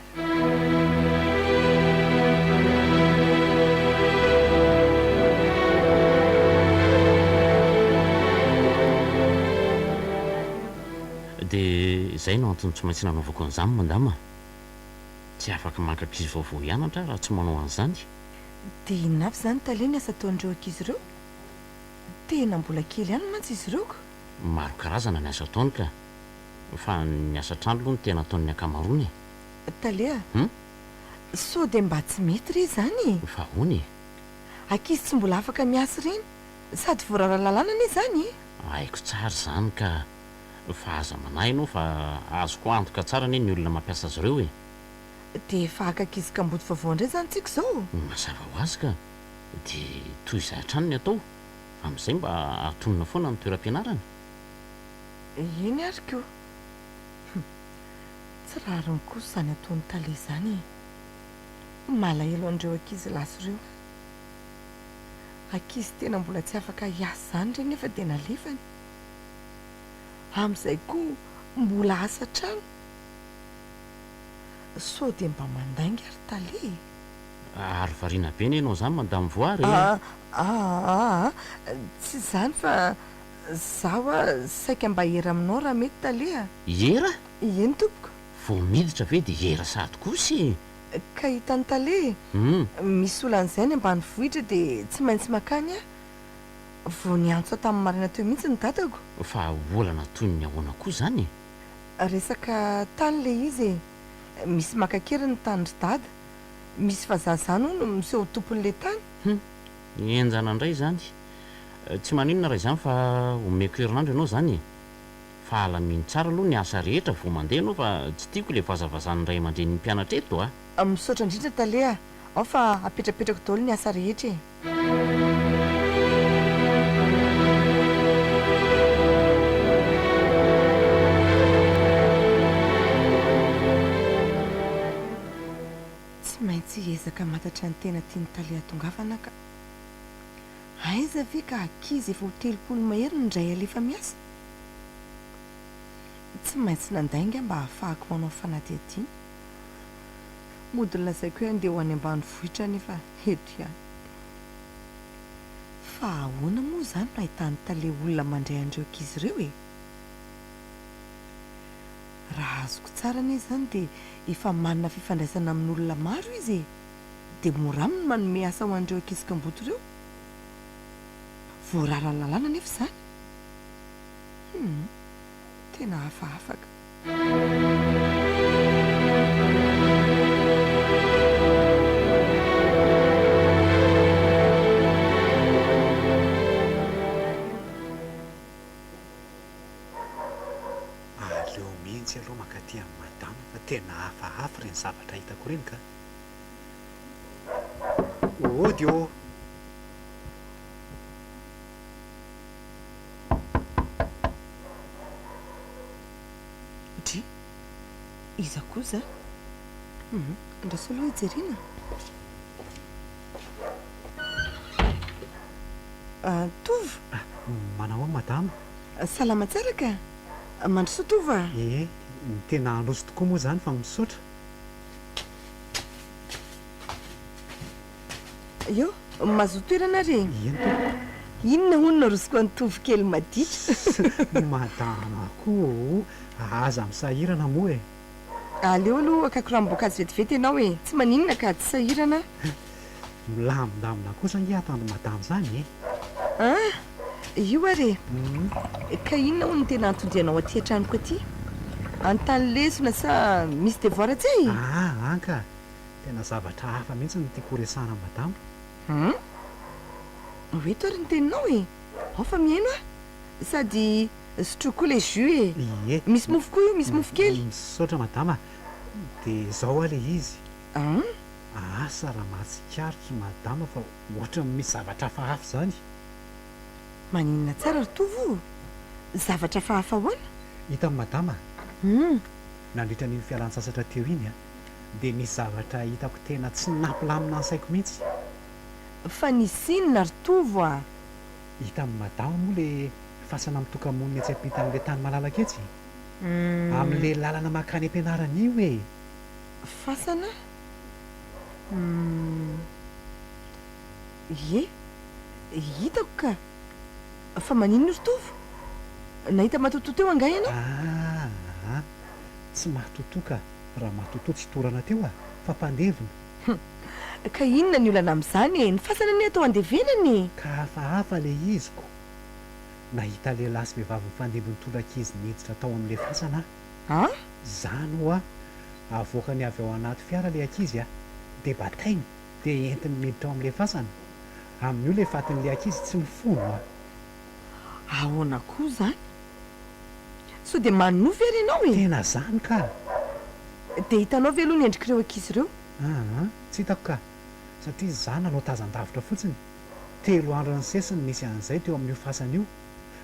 Dia izay no antony tsy maintsy nanaovako an'izany madama. Tsy afaka maka ankizy vaovao hianatra aho raha tsy manao an'izany. Dia inona avy izany tale ny asa ataon'ireo ankizy ireo? Tena mbola kely ihany mantsy izy ireo ka. Maro karazana ny asa ataony ka. Fa ny asa an-trano aloha no tena ataon'ny ankamaroany e. Tale a! Hum? Sao dia mba tsy mety re izany e? Fa ahoana e? Ankizy tsy mbola afaka miasa ireny, sady voararan'ny lalàna anie izany e! Haiko tsara izany ka. Fa aza manahy ianao fa azoko antoka tsara anie ny olona mampiasa azy ireo e! Dia efa haka ankizy kamboty vaovao indray izany tsika izao? Mazava ho azy ka! Dia toy izay hatrany ny atao, amin'izay mba ahatonina foana ny toeram-pianarana. Eny ary ko! Hum! Tsy rariny kosa izany ataon'i tale izany e! Malahelo an'ireo ankizy lasa ireo aho. Ankizy tena mbola tsy afaka hiasa izany ireny nefa dia nalefany. Amin'izay koa mbola asa hatrany. Sao dia mba mandainga ry tale e? Ary variana be anie ianao izany Madame Voary e! Aa tsy izany fa za hoa saika mba hiera aminao raha mety tale a! Hiera? Eny tompoko. Vao miditra ve dia hiera sahady kosa e? Ka hitan'i tale e! Misy olana izay any ambanivohitra dia tsy maintsy makany aho. Vao niantso ahy tamin'ny maraina teo mihitsy ny dadako. Fa olana toy ny ahoana koa izany e? Resaka tany ilay izy e! Misy maka an-keriny ny tanin-dry dada. Misy vazaha izany hono miseho ho tompon'ilay tany. Hum! Henjana indray izany. Tsy maninona raha izany fa omeko herinandro ianao izany e! Fa alamino tsara aloha ny asa rehetra vao mandeha ianao fa tsy tiako ilay vazavazan'ny ray aman-drenin'ny mpianatra eto a! Misaotra indrindra tale a! Ao fa apetrapetrako daholo ny asa rehetra e! Tsy maintsy hiezaka hamantatra ny tena tian'i tale hatongavana ka! Aiza ve ka ankizy efa ho 30 mahery no indray alefa miasa? Tsy maintsy nandainga mba hahafahako manao fanadihadiana. Mody nolazaiko hoe handeha ho any ambanivohitra nefa eto ihany. Fa ahoana moa izany no ahitan'ny tale olona mandray an'ireo ankizy ireo e? Raha azoko tsara anie izany dia efa manana fifandraisana amin'olona maro izy e! Dia mora aminy ny manome asa ho an'ireo ankizy kamboty ireo. Voararan'ny lalàna anefa izany. Hum, tena hafahafa ka. Aleo mihitsy aloha mankaty amin'i madama fa tena hafahafa ireny zavatra hitako ireny ka. Ody ô! Dry, iza koa izany? Hum, andraso aloha hijerena. Ah, Tovo! Manao ahoana madama? Salama tsara ka! Mandrosoa Tovo a! Ee, tena handroso tokoa moa izany fa misaotra. Eo, mazoto toerana ary e! Eny tompoko. Inona hono no arosoko an'i Tovo kely maditra? Madama koa o! Aza misahirana moa e! Aleo aloha hakako ranom-boankazo vetivety ianao e! Tsy maninona ka, tsy sahirana aho. Milamindamina kosa ange ato andry madama izany e! Ah! Io ary e! Ka inona hono no tena anton-dianao aty an-tranoko aty? Hanontany lesona sa misy devoir tsy? Ah! An ka! Tena zavatra hafa mihitsy no tiako horesahana amin'i madama. Hum! Ho eto ary ny teninao e! Ao fa mihaino aho! Sady sotroiko koa ilay jus e! Ie. Misy mofo koa io, misy mofo kely. Misaotra madama. Dia izao hoa ilay izy. Hum! Asa raha mahatsikaritra madama fa ohatran'ny misy zavatra hafahafa izany. Maninona tsara ry Tovo o? Zavatra hafahafa ahoana? Hitan'i madama? Hum! Nandritra an'iny fialan-tsasatra teo iny an! dia nisy zavatra hitako tena tsy nampilamina ny saiko mihitsy. Fa nisy inona ry Tovo a? Hitan'i Madama moa le fasana mitoka-monina etsy ampitan'le tany malalaka etsy? Amin'le lalana mankany am-pianarana io e! Fasana? Humm. Ie, hitako ka! Fa maninona io ry Tovo? Nahita matotoa teo angaha ianao? Aa! Tsy matotoa ka! Raha matotoa tsy torana teo a! Fa mpandevina. Hum! Ka inona ny olana amin'izany e? Ny fasana anie atao andevenana e! Ka hafahafa le izy ko! Nahita lehilahy sy vehivavy mifandimby nitondra ankizy niditra tao amin'le fasana aho. An? Zany hoa! Avoakany avy ao anaty fiara le ankizy a! De batainy, de entiny miditra ao amin'le fasana. Amin'io le fatin'le ankizy tsy mifono a! Ahoana koa zany? Sao dia manonofy ary ianao e? Tena zany ka! Dia hitanao ve aloha ny endrik'ireo ankizy ireo? Aa, tsy hitako ka! Satria za nanao tazan-davitra fotsiny. Telo andro nisesy no nisy an'izay teo amin'io fasana io.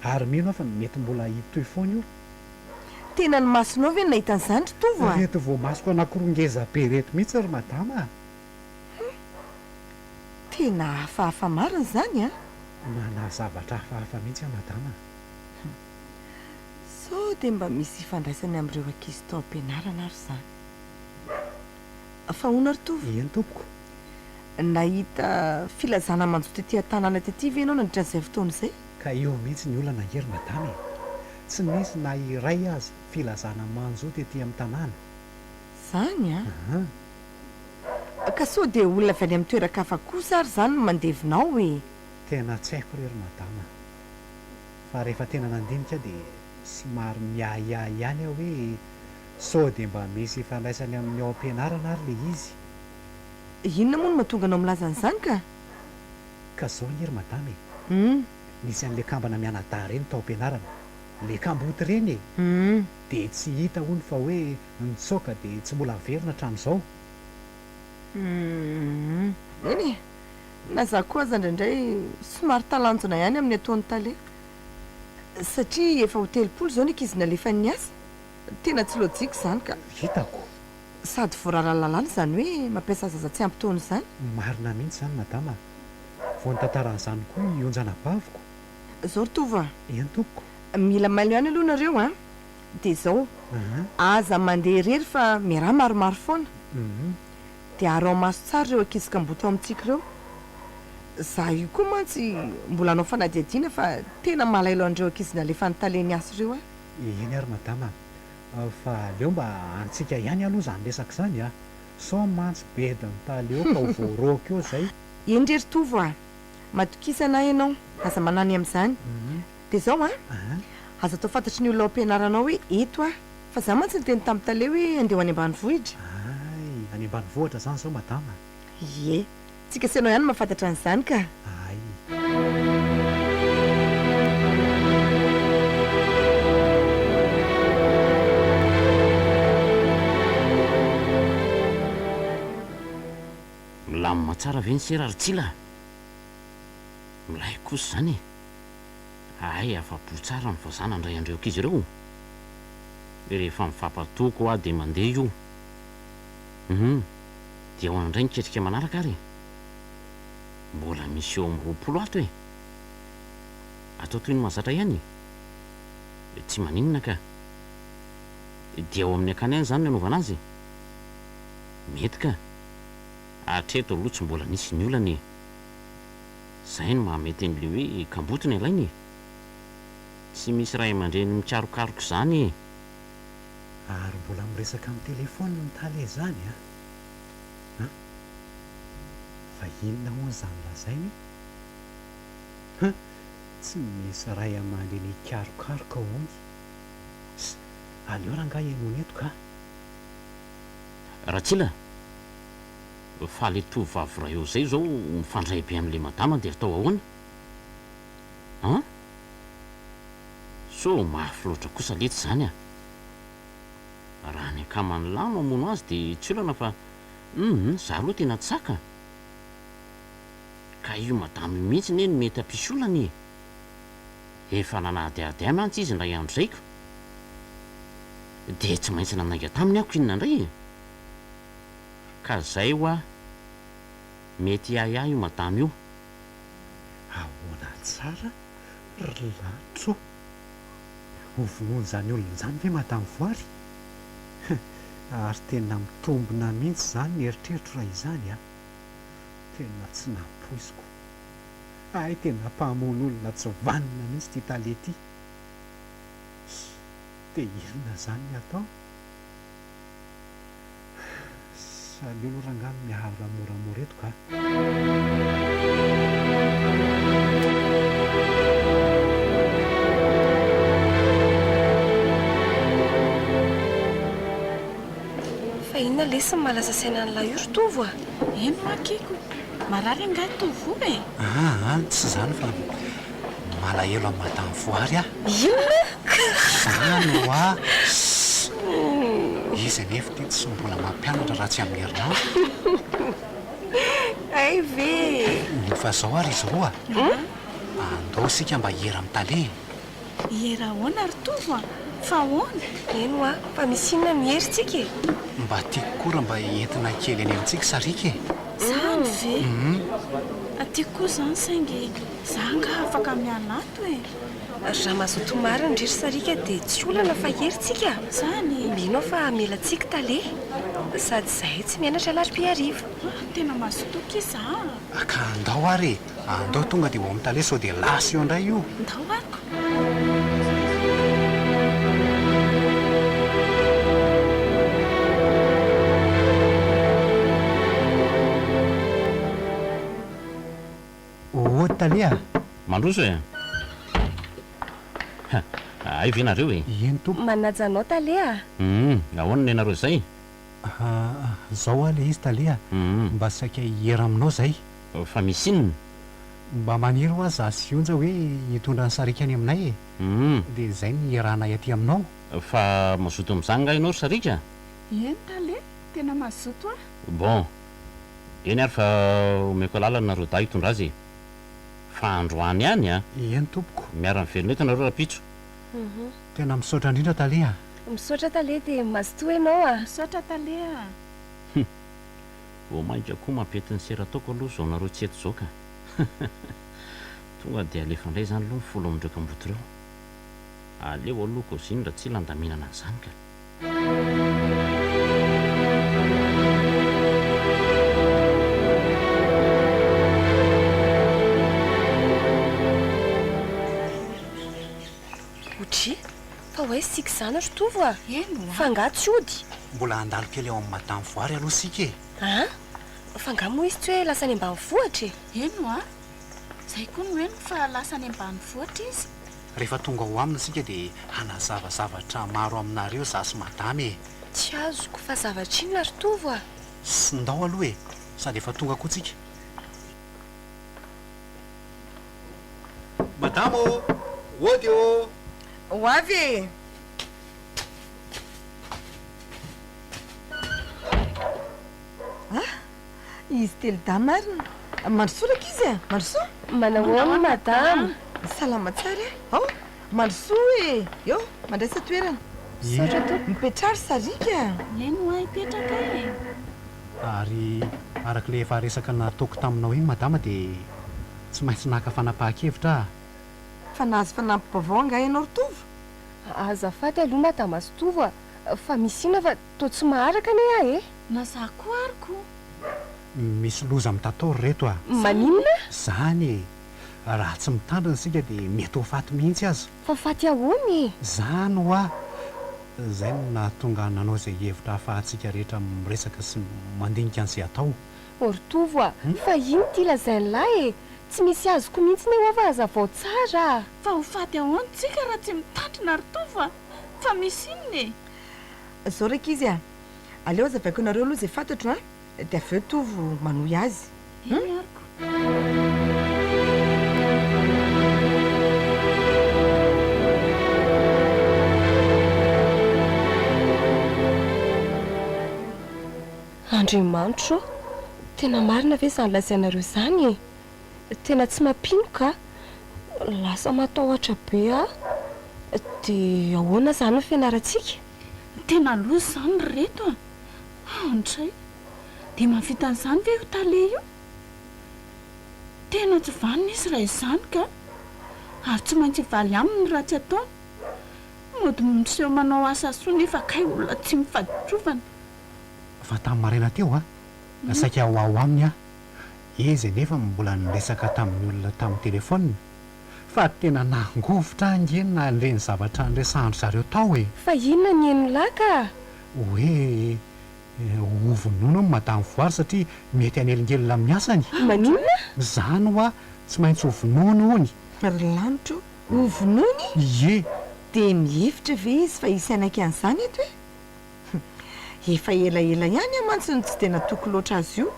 Ary mino aho fa mety mbola hitohy foana io. Tena ny masonao ve no nahita an'izany ry Tovo a? Ireto voamasoko anankiroa ngeza be ireto mihitsy ry madama a! Hum! Tena hafahafa marina izany an! Manahy zavatra hafahafa mihitsy aho madama a! Hum! Sao dia mba misy ifandraisany amin'ireo ankizy tao am-pianarana ary izany? Fa hono ary Tovo? Eny tompoko. Nahita filazana manjo tety an-tanàna tety ve ianao nandritra an'izay fotoana izay? Ka eo mihitsy ny olana ange ry madama e! Tsy nisy na iray aza filazana manjo tety amin'ny tanàna. Izany an? Aa. Ka sao dia olona avy any amin'ny toeran-kafa kosa ary izany no mandevina ao e? Tena tsy haiko re ry madama a! Fa rehefa tena nandinika dia somary miahiahy ihany aho hoe sao dia mba misy ifandraisany amin'ny ao am-pianarana ary ilay izy. Inona moa no mahatonga anao milaza an'izany ka? Ka zao anie ry madama e! Nisy an'le kambana mianadahy ireny tao am-pianarana, le kamboty ireny e! Dia tsy hita hono fa hoe nitsoaka dia tsy mbola niverina hatramin'izao. Humm. Eny e! Na za koa aza indraindray somary talanjona ihany amin'ny ataon'i tale. Satria efa ho 30 izao ny ankizy nalefany niasa. Tena tsy lojika izany ka. Hitako. Sady voararan'ny lalàna izany hoe mampiasa zaza tsy ampy taona izany. Marina mihitsy izany madama a! Vao nitantara an'izany koa i Onja anabaviko. Zao ry Tovo a! Eny tompoko. Mila mailo ihany aloha nareo a! Dia izao, aza mandeha irery fa miaraha maromaro foana. Dia araho maso tsara ireo ankizy kamboty ao amintsika ireo. Za io koa mantsy mbola hanao fanadihadiana fa tena malaelo an'ireo ankizy nalefan'ny tale niasa ireo aho. Eny ary madama a! Fa aleo mba antsika ihany aloha izany resaka izany a! Sao mantsy bedin'ny tale eo ka ho voaroaka eo izay. Eny re ry Tovo a! Matokisa anah ianao, aza manahy ny amin'izany. Dia izao an! Aza atao fantatry ny olona ao am-pianarana ao hoe eto aho. Fa za mantsy niteny tamin'i tale hoe handeha ho any ambanivohitra. Hay! Any ambanivohitra izany izao madama? Ie. Tsika sy ianao ihany no mahafantatra an'izany ka. Hay! Milamina tsara ve ny sera ry Tsila? Milay kosa izany e! Hay afa-po tsara ny vazaha nandray an'ireo ankizy ireo. Rehefa mifampatoky hoa dia mandeha io. Hum, dia ahoana indray ny ketrika manaraka ary e? Mbola misy eo amin'ny 20 ato e! Atao toy ny mahazatra ihany e! Tsy maninona ka! Dia ao amin'ny akany ihany izany no anaovana azy e? Mety ka! Hatreto aloha tsy mbola nisy ny olana e! Zay no mahamety an'le hoe kamboty ny alaina e! Tsy misy ray aman-dreny mikarokaroka izany e! Ary mbola miresaka amin'ny téléphone ny tale izany an! An! Fa inona hono izany lazainy e? An! Tsy misy ray aman-dreny hikarokaroka hono. Ss! Aleo rangahy henoina eto ka! Ratsila! Fa le tovovavy iray eo zay zao mifandray be amle madama de atao ahoana? An? Sao mafy loatra kosa letsy zany a! Raha ny akaman'lah no hamono azy de tsy olana fa humm za aloha tena tsaka! Ka io madama io mihitsy ne no mety hampisy olana e! Efa nanadihady ahy mantsy izy indray andro zay ko! De tsy maintsy nanainga taminy aho ko inona indray e! Ka zay hoa, mety hiahiahy io madama io. Ahoana tsara ry lanitra ô! Ho vonoin'izany olona izany ve Madame Voary? Ary tena mitombina mihitsy izany ny eritreritro raha izany a! Tena tsy nampoiziko. Hay tena mpamono olona tsy vanona mihitsy ity tale ity. Dia inona izany ny atao? Aleo aloha rangahy miala moramora eto ka. Fa inona lesy ny mahalasa saina an'lah io ry Tovo a? Eny hoa Kiko, marary angaha Tovo e? Aa tsy izany fa malahelo an'i Madame Voary aho. Inona? Izany hoa! Sss! Izy anefa ity tsy mbola mampianatra raha tsy amin'ny herinandro. Hay ve e! Fa izao ary izy roa a! Andao isika mba hiera amin'ny tale e! Hiera ahoana ry Tovo a? Fa ahoana? Eny hoa, fa misy inona no hiery tsika e? Mba tiako koa raha mba entina kely any amintsika sariaka e! Zany ve? Tiako koa izany saingy za angaha afaka miala ato e! Raha mazoto marina ndry ry sariaka dia tsy olana fa hiery tsika. Zany? Mino aho fa hamela tsiky tale. Sady izahay tsy mianatra alarobia hariva. Tena mazotoa ki za a! Ka andao ary e! Andao tonga dia ho ao amin'ny tale sao dia lasa eo indray io. Ndao ako. Ô tale a! Mandroso e! Ha, hay ve nareo e? Eny tompoko. Manaja anao tale a! Hum, ahoana ny anareo izay? Zao hoa le izy tale a! Mba saika hiera aminao zay. Fa misy inona? Mba maniry hoa za sy Onja hoe hitondra an'i Sariaka any aminay e! Dia zay no hierahanay aty aminao. Fa mazoto amin'izany nga ianao ry Sariaka? Eny tale, tena mazoto aho. Bon, eny ary fa omeko alalana nareo dahy hitondra azy e! Fa androany ihany a! Eny tompoko. Miara-mivelona eto nareo rahampitso. Tena misaotra indrindra tale a! Misaotra tale dia mazotoa ianao a! Misaotra tale a! Hum! Vao mainka koa mampety ny sera ataoko aloha izao nareo tsy eto izao ka! Tonga dia alefa indray izany aloha ny folo amin'ireo kamboty ireo. Aleo aloha kôziny Ratsila handaminana an'izany ka! Odry, fa ho aiza isika izany ry Tovo a? Eny oa. Fa angaha tsy hody? Mbola handalo kely ao amin'i Madame Voary aloha isika e! An? Fa angaha moa izy tsy hoe lasa any ambanivohitra e? Eny oa. Izay koa no henoko fa lasa any ambanivohitra izy. Rehefa tonga ao aminy isika dia hanazava zavatra maro aminareo za sy Madame e! Tsy azoko, fa zavatra inona ry Tovo a? Ndao aloha e! Sady efa tonga koa tsika. Madama ô! Hody ô! Ho avy e! Ah! Izy telo dahy marina. Mandrosoa rankizy a! Mandrosoa! Manahoana madama? Salama tsara e! Ao! Mandrosoa e! Eo! Mandraisa toerana. Misaotra tompoko. Mipetraha ry sariaka a! Eny hoa hipetraka e! Ary araka ilay efa resaka nataoko taminao iny madama dia tsy maintsy naka fanapahan-kevitra aho. Fa nahazo fanampim-baovao angaha ianao ry Tovo? Azafady aloha madama sy Tovo a! Fa misy inona fa toa tsy maharaka anie aho e! Na za koa ary ko! Misy loza mitatao ry reto a! Maninona? Zany e! Raha tsy mitandrina isika dia mety ho faty mihitsy aza. Fa faty ahoana e? Zany hoa! Zay no nahatonga ahy nanao izay hevitra ahafahantsika rehetra miresaka sy mandinika an'izay atao. O ry Tovo a! Fa ino ity lazain'lah e? Tsy misy azoko mihitsy ne hoa fa hazavao tsara a! Fa ho faty ahoana tsika raha tsy mitandrina ry Tovo a! Fa misy inona e? Zao ry ankizy a! Aleo hazavaiko anareo aloha izay fantatro a! Dia avy eo Tovo manohy azy. Eny ary ko. Andriamanitro ô! Tena marina ve izany lazainareo izany e? Tena tsy mampino ka! Lasa matahotra be aho. Dia ahoana izany ny fianarantsika? Tena loza izany ry reto a! Andray! Dia mahavita an'izany ve io tale io? Tena tsy vanona izy raha izany ka! Ary tsy maintsy hivaly aminy ny ratsy ataony. Mody miseho manao asa soa nefa kay olona tsy mifaditrovana. Fa tamin'ny maraina teo an, saika ho ao aminy aho. Izy anefa mbola niresaka tamin'ny olona tamin'ny telefaonina. Fa tena nangovitra ahy ange nandre ny zavatra niresahan-dry zareo tao e! Fa inona ny henon'lah ka? Hoe ho vonoina hono Madame Voary satria mety hanelingelina amin'ny asany. Maninona? Izany hoa tsy maintsy ho vonoiny hony. Ry lanitra o! Ho vonoiny? Ie! Dia mihevitra ve izy fa hisy hanaiky an'izany eto e? Efa elaela ihany aho mantsy no tsy dia natoky loatra azy io.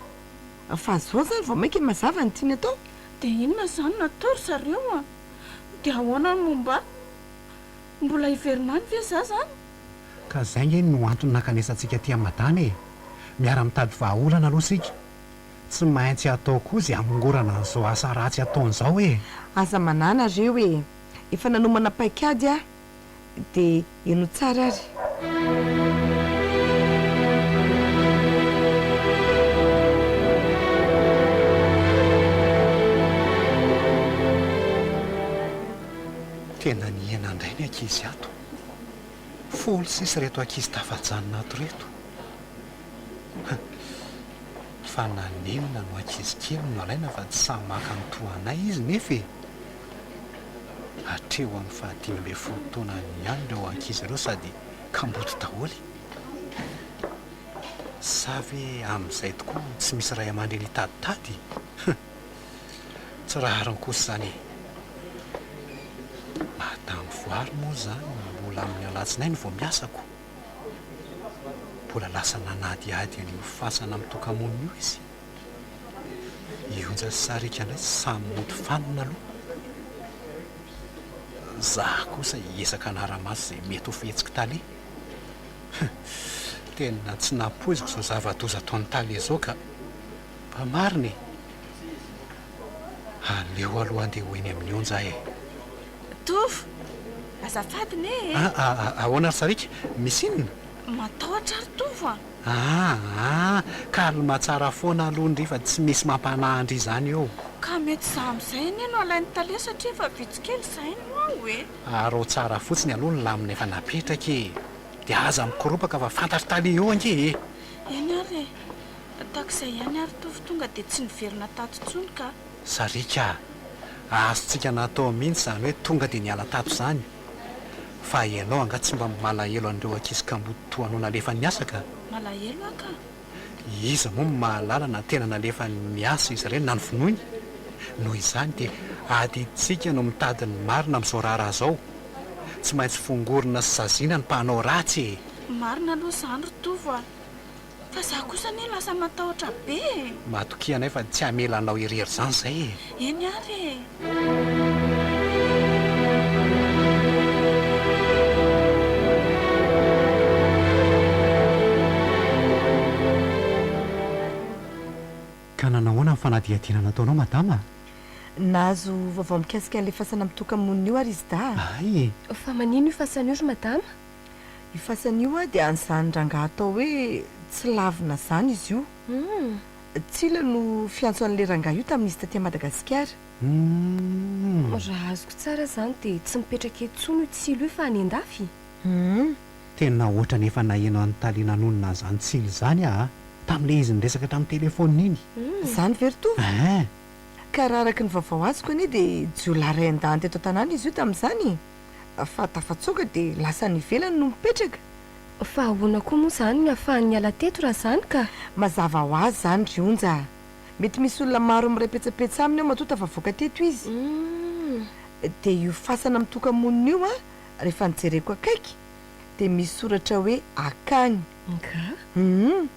Fa zao zany vao mainka mazava ny tiany atao. Dia inona izany no atao ry zareo a? Dia ahoana ny momba ahy? Mbola hiverina any ve za zany? Ka zay nge no antony nankanesantsika aty am madama e! Miara mitady vahaolana aloha isika. Tsy maintsy atao koa ze hamongorana an'izao asa ratsy ataony zao e! Aza manahy nareo e! Efa nanomana paikady aho dia henoy tsara ary. Tena nihena indray ny ankizy ato. Folo sisa ireto ankizy tafajanona ato ireto. Fa naninona no ankizy kely no alaina fa tsy sahy maka ny toa anay izy nefa e! Hatreo amin'ny faha 15 taonany ihany ireo ankizy ireo sady kamboty daholo. Sa ve amin'izay tokoa tsy misy ray aman-dreny hitaditady? Tsy rariny kosa izany e! Madame Voary moa izany mbola amin'ny alatsinainy vao miasa ko! Mbola lasa nanadihady an'io fasana mitoka-monina io izy. I Onja sy Sariaka indray samy mody fanina aloha. Za kosa hiezaka hanara-maso izay mety ho fihetsik'i Tale. Tena tsy nampoiziko izao zava-doza ataon'i Tale izao ka. Fa marina e! Aleo aloha andeha ho eny amin'ny Onja e! Tovo! Azafady ne e! Ah, ahoana ry Sariaka? Misy inona? Matahotra ry Tovo a! Aa! Calme tsara foana aloha ndry fa tsy misy mampanahy ndry izany eo. Ka mety za amin'izay anie no alain'i tale satria efa vitsy kely izay no ao e! Araho tsara fotsiny aloha ny lamina efa napetraka e! Dia aza mikoropaka fa fantatr'i tale eo ange e! Eny ary e! Tahak'izay ihany ary Tovo tonga dia tsy niverina tato intsony ka! Sariaka a! Azontsika natao mihitsy izany hoe tonga dia niala tato izany. Fa ianao angaha tsy mba malahelo an'ireo ankizy kamboty toa anao nalefa niasa ka? Malahelo aho ka! Iza moa no mahalala na tena nalefa niasa izy ireny na novonoiny? Noho izany dia adidintsika no mitady ny marina amin'izao raharaha izao. Tsy maintsy fongorina sy saziana ny mpanao ratsy e! Marina aloha izany ry Tovo a! Fa za kosa anie lasa matahotra be e! Matokia anay fa tsy hamela anao irery izany izay e! Eny ary e! Ka nanahoana ny fanadihadiana nataonao madama? Nahazo vaovao mikasika an'ilay fasana mitoka-monina io ary izy dahy a! Hay e! Fa manino io fasana io ry madama? Io fasana io dia an'izany rangahy atao hoe Tsilavina izany izy io. Tsila no fiantso an'ilay rangahy io tamin'izy taty Madagasikara. Raha azoko tsara izany dia tsy mipetraka eto intsony io Tsilo io fa any an-dafy? Tena ohatran'ny efa naheno an'i Tale nanonona an'izany Tsilo izany aho tamin'ilay izy niresaka tamin'ny telefaonina iny. Izany ve ry Tovo? Ein! Ka raha araka ny vaovao azoko anie dia jiolahy iray an-dahiny teto an-tanàna izy io tamin'izany e! Fa tafatsoaka dia lasa any ivelany no mipetraka. Fa ahoana koa moa izany ny ahafahany niala teto raha izany ka? Mazava ho azy izany ry Onja a! Mety misy olona maro miray petsapetsa aminy ao matoa tafavoaka teto izy. Dia io fasana mitoka-monina io an, rehefa nojereko akaiky dia misy soratra hoe akany. Nga? Hum.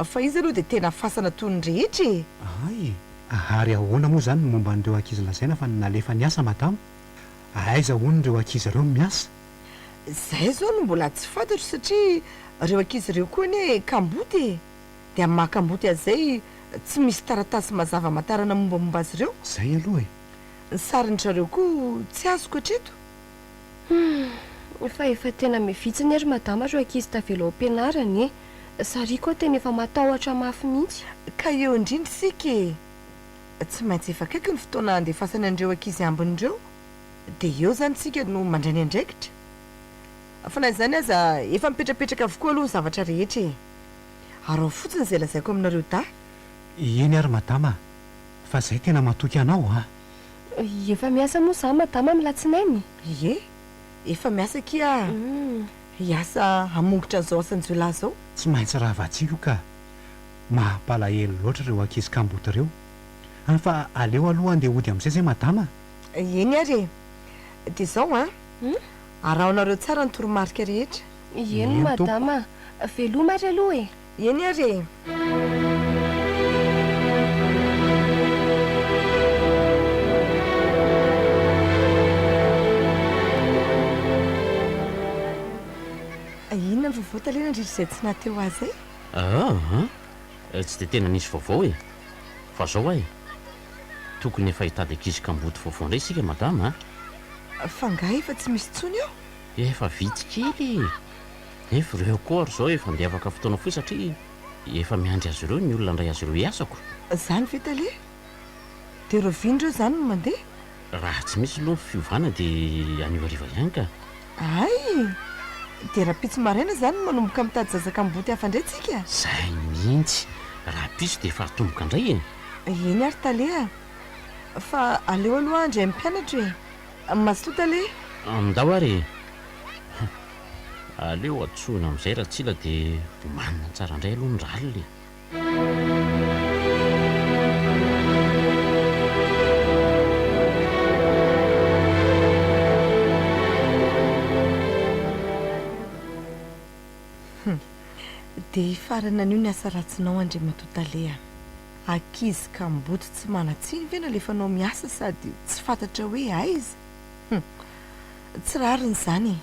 Fa izy aloha dia tena fasana toy ny rehetra e! Hay! Ary ahoana moa izany ny momba an'ireo ankizy lazaina fa nalefa niasa madama? Aiza hono ireo ankizy ireo no miasa? Zay zao no mbola tsy fantatro satria ireo ankizy ireo koa anie kamboty e! Dia amin'ny maha kamboty azy zay tsy misy taratasy mazava amantarana mombamomba azy ireo. Zay aloha e! Ny sarin-dry zareo koa tsy azoko hatreto. Humm! Fa efa tena mivitsy anie ry madama ireo ankizy tavela ao am-pianarana e! Sariaka aho tena efa matahotra mafy mihitsy. Ka eo indrindra isika e! Tsy maintsy efa akaiky ny fotoana handefasana an'ireo ankizy ambiny ireo, dia eo izany isika no mandray ny andraikitra. Fa na izany aza, efa mipetrapetraka avokoa aloha ny zavatra rehetra e! Araho fotsiny izay lazaiko aminareo dahy. Eny ary madama a! Fa izay tena matoky anao a! Efa miasa moa izany madama amin'ny latsinainy? Ie, efa miasa akia a! Hiasa hamongotra an'izao asan-jiolahy izao. Tsy maintsy ravantsika io ka! Mampalahelo loatra ireo ankizy kamboty ireo. An fa aleo aloha andeha hody amin'izay zay madama a! Eny ary e! Dia izao an! Arahonareo tsara ny toromarika rehetra. Eny madama a! Veloma ary aloha e! Eny ary e! Inona ny vaovao tale nandritra izay tsy naha teo ahy izay? Aa tsy dia tena nisy vaovao e! Fa zao hoa e! Tokony efa hitady ankizy kamboty vaovao indray isika madama a! Fa angaha efa tsy misy intsony eo? Efa vitsy kely e! Nefa ireo koa ary izao efa andeha afaka fotoana fohy satria efa miandry azy ireo ny olona handray azy ireo hiasa ko! Zany ve tale? Dia rahoviana ireo izany no mandeha? Raha tsy misy aloha ny fiovana dia anio hariva ihany ka! Hay! Dia rahampitso maraina izany no manomboka mitady zaza kamboty hafa indray tsika? Zay mihitsy! Rahampitso dia efa hatomboka indray e! Eny ary tale a! Fa aleo aloha handray ny mpianatro e! Mazotoa tale! Ndao ary e! Aleo antsoina amin'izay Ratsila dia omanina tsara indray aloha ny ralina e! Hum. Dia hifarana anio ny asa ratsinao Andriamatoa Tale a! Ankizy kamboty tsy manan-tsiny ve nalefanao miasa sady tsy fantatra hoe aiza? Hum! Tsy rariny izany e!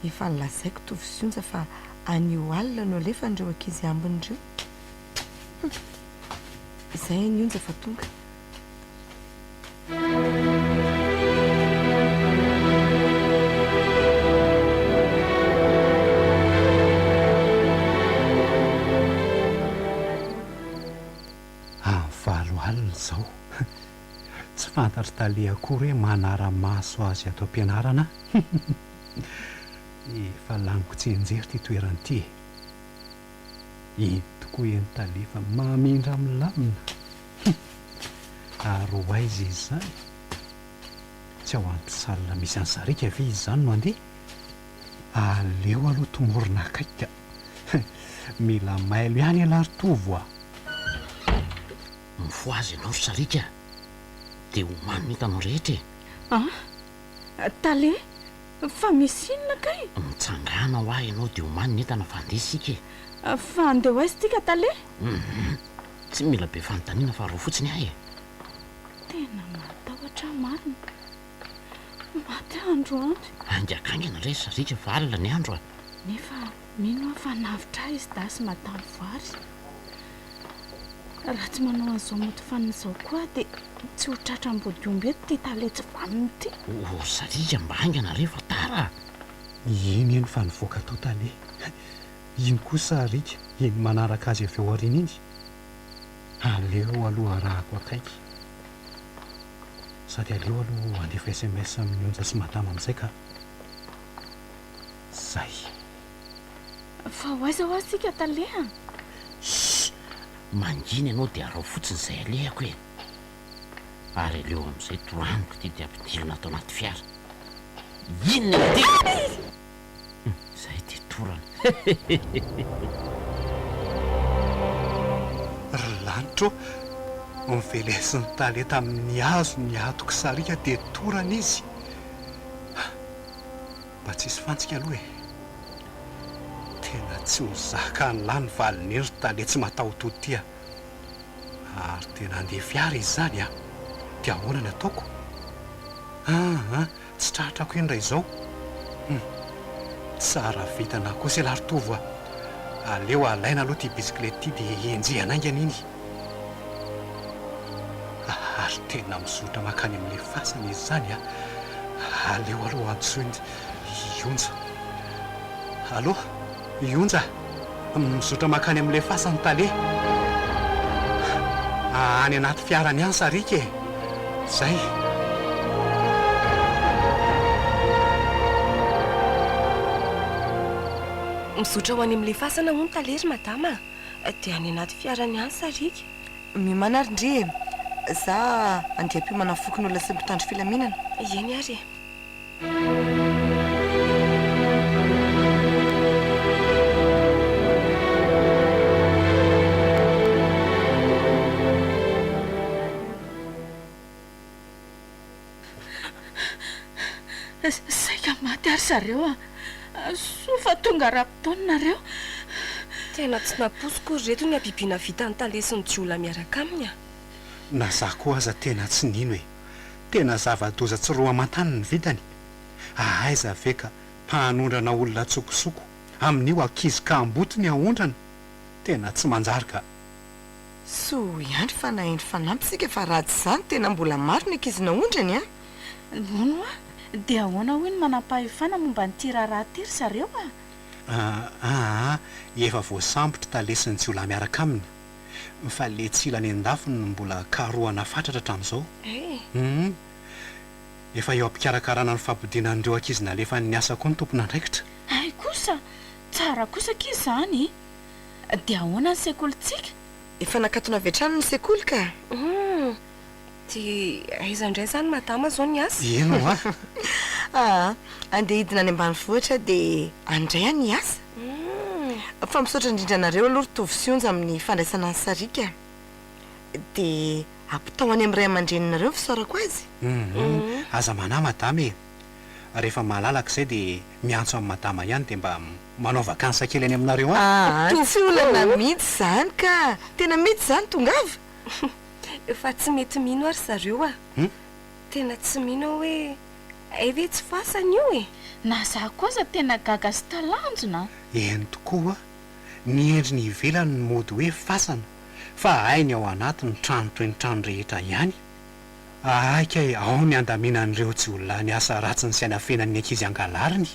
Efa nolazaiko Tovo sy Onja fa anio alina no alefany ireo ankizy ambiny ireo. Hum! Izay anie Onja fa tonga. Amin'ny valo alina izao. Tsy fantatr'i Tale akory hoe manara-maso azy ato am-pianarana aho. Efa laniko tsianjery ity toerana ity e. Eny tokoa eny Tale fa mamindra milamina. Hum! Ary ho aiza izy izany? Tsy ao anaty salle misy an'i Sariaka ve izy izany no handeha? Aleo aloha tomorina akaiky ka! Mila mailo ihany ialahy ry Tovo a! Mifohaza ianao ry Sariaka a! Dia omano ny entanao rehetra e! An! Tale, fa misy inona kay? Mitsangàna hoa ianao dia omano ny entana fa handeha isika e! Fa handeha ho aiza isika Tale? Hum! Tsy mila be fanontaniana fa roa fotsiny aho e! Tena mahatahotra aho marina. Maty aho androany. Haingakaingana re sariaka fa alina ny andro a! Nefa mino aho fa navotra ahy izy dahy sy madame Voary. Raha tsy manao an'izao mody fanina izao koa aho dia tsy ho tratra ambodiomby eto ity tale tsy vanona ity. O sariaka mba haingana re fa tara a! Eny eny fa nivoaka tao tale. Iny koa sariaka iny manaraka azy avy ao aoriana iny. Aleo aloha arahako akaiky. Sady aleo aloha handefa sms amin'i Onja sy Madama amin'izay ka. Zay. Fa ho aiza hoa isika tale a? Shh! Mangina ianao dia araho fotsiny izay alehako e! Ary aleo amin'izay toraniko ity dia ampidirina ato anaty fiara. Inona ity? Zay ty torana. Ry lanitra ô! Novelesin'i Tale tamin'ny hazo ny hatok'i Sariaka dia torana izy. Mba tsisy fantsika aloha e! Tena tsy ho zakan'lah ny valin'iny ry Tale tsy mataho-tody ty a! Ary tena handeha fiara izy izany an! Dia ahoana ny ataoko? Aa! Tsy tratrako iny raha izao. Hum. Tsara vintana kosa ialahy ry Tovo a! Aleo alaina aloha ity bisikileta ity dia enjehina haingana iny. Ary tena mizotra mankany amin'ilay fasana izy izany a! Aleo aloha antsoina i Onja. Allô? I Onja a! Mizotra mankany amin'ilay fasana ny tale. Any anaty fiarany any sariaka e! Zay. Mizotra ho any amin'ilay fasana hono tale ry madama a! Dia any anaty fiarany any sariaka. Miomàna ary ndry e! Za andeha hampiomana ny fokonolona sy ny mpitandro filaminana. Eny ary e! Saika maty ary zareo a! Soa fa tonga ara-potoana nareo. Tena tsy nampoiziko ry reto ny habibiana vitan'ny tale sy ny jiolahy miaraka aminy a! Na za koa aza tena tsy nino e! Tena zava-doza tsy roa aman-tany ny vitany. Aiza ve ka mpanondrana olona an-tsokosoko, amin'io ankizy kamboty ny aondrana. Tena tsy manjary ka. Soa ihany fa naheno fanampy isika fa raha tsy izany tena mbola maro ny ankizy naondrany an! Hono hoa, dia ahoana hoy ny manampahefana momba an'ity raharaha ity ry zareo a? Aa, efa voasambotry tale sy ny jiolahy miaraka aminy. Fa le tsila any andafy no mbola karohana fatratra hatramin'izao. Humm. Efa eo am-pikarakarana ny fampodiana an'ireo ankizy nalefany niasa koa ny tompon'andraikitra. Hay kosa! Tsara kosa akia izany e! Dia ahoana ny sekolintsika? Efa nakatona avy hatrany ny sekoly ka! Humm. Dia aiza indray izany madama izao ny asa? Eny hoa! Aa, andeha hidina any ambanivohitra dia any indray aho ny hiasa. Fa misaotra indrindra anareo aloha ry Tovo sy Onja amin'ny fandraisana an'i Sariaka. Dia ampitao any amin'ny ray aman-dreninareo ny fisaorako azy. Humm, aza manahy madama e! Rehefa malalaka izay dia miantso an'i madama ihany dia mba manao vacances kely any aminareo any. Aa tsy olana mihitsy izany ka! Tena mety izany, tongava! Fa tsy mety mino ary zareo a! Tena tsy mino aho hoe hay ve tsy fasana io e! Na za koa aza tena gaga sy talanjona. Eny tokoa, ny endriny ivelany no mody hoe fasana fa hay ny ao anatiny trano toy ny trano rehetra ihany. Ahay kay ao ny handaminan'ireo jiolahy ny asa ratsiny sy hanafenany ny ankizy angalariny.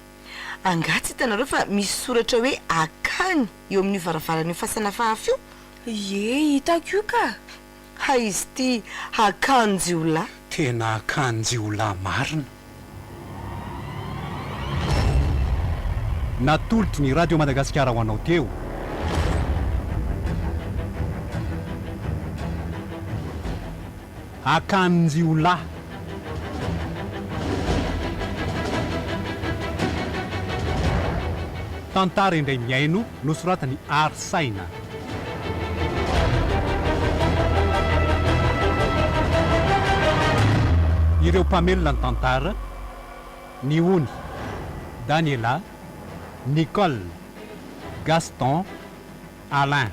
Angaha tsy hitanareo fa misy soratra hoe akany eo amin'io varavaran'io fasana hafahafa io? Ie, hitako io ka! Hay izy ity akan-jiolahy. Tena akan-jiolahy marina. Natolotry ny Radio Madagasikara ho anao teo. Akan-jiolahy. Tantara indray mihaino nosoratan'i Ary Saina. Ireo mpamelona ny tantara, Ny Ony, Daniela, Nicole, Gaston, Alain.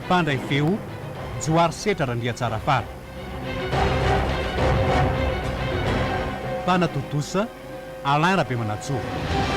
Mpandray feo, Johary Setra Randriatsarafara. Mpanatontosa, Alain Rabemanantsoa.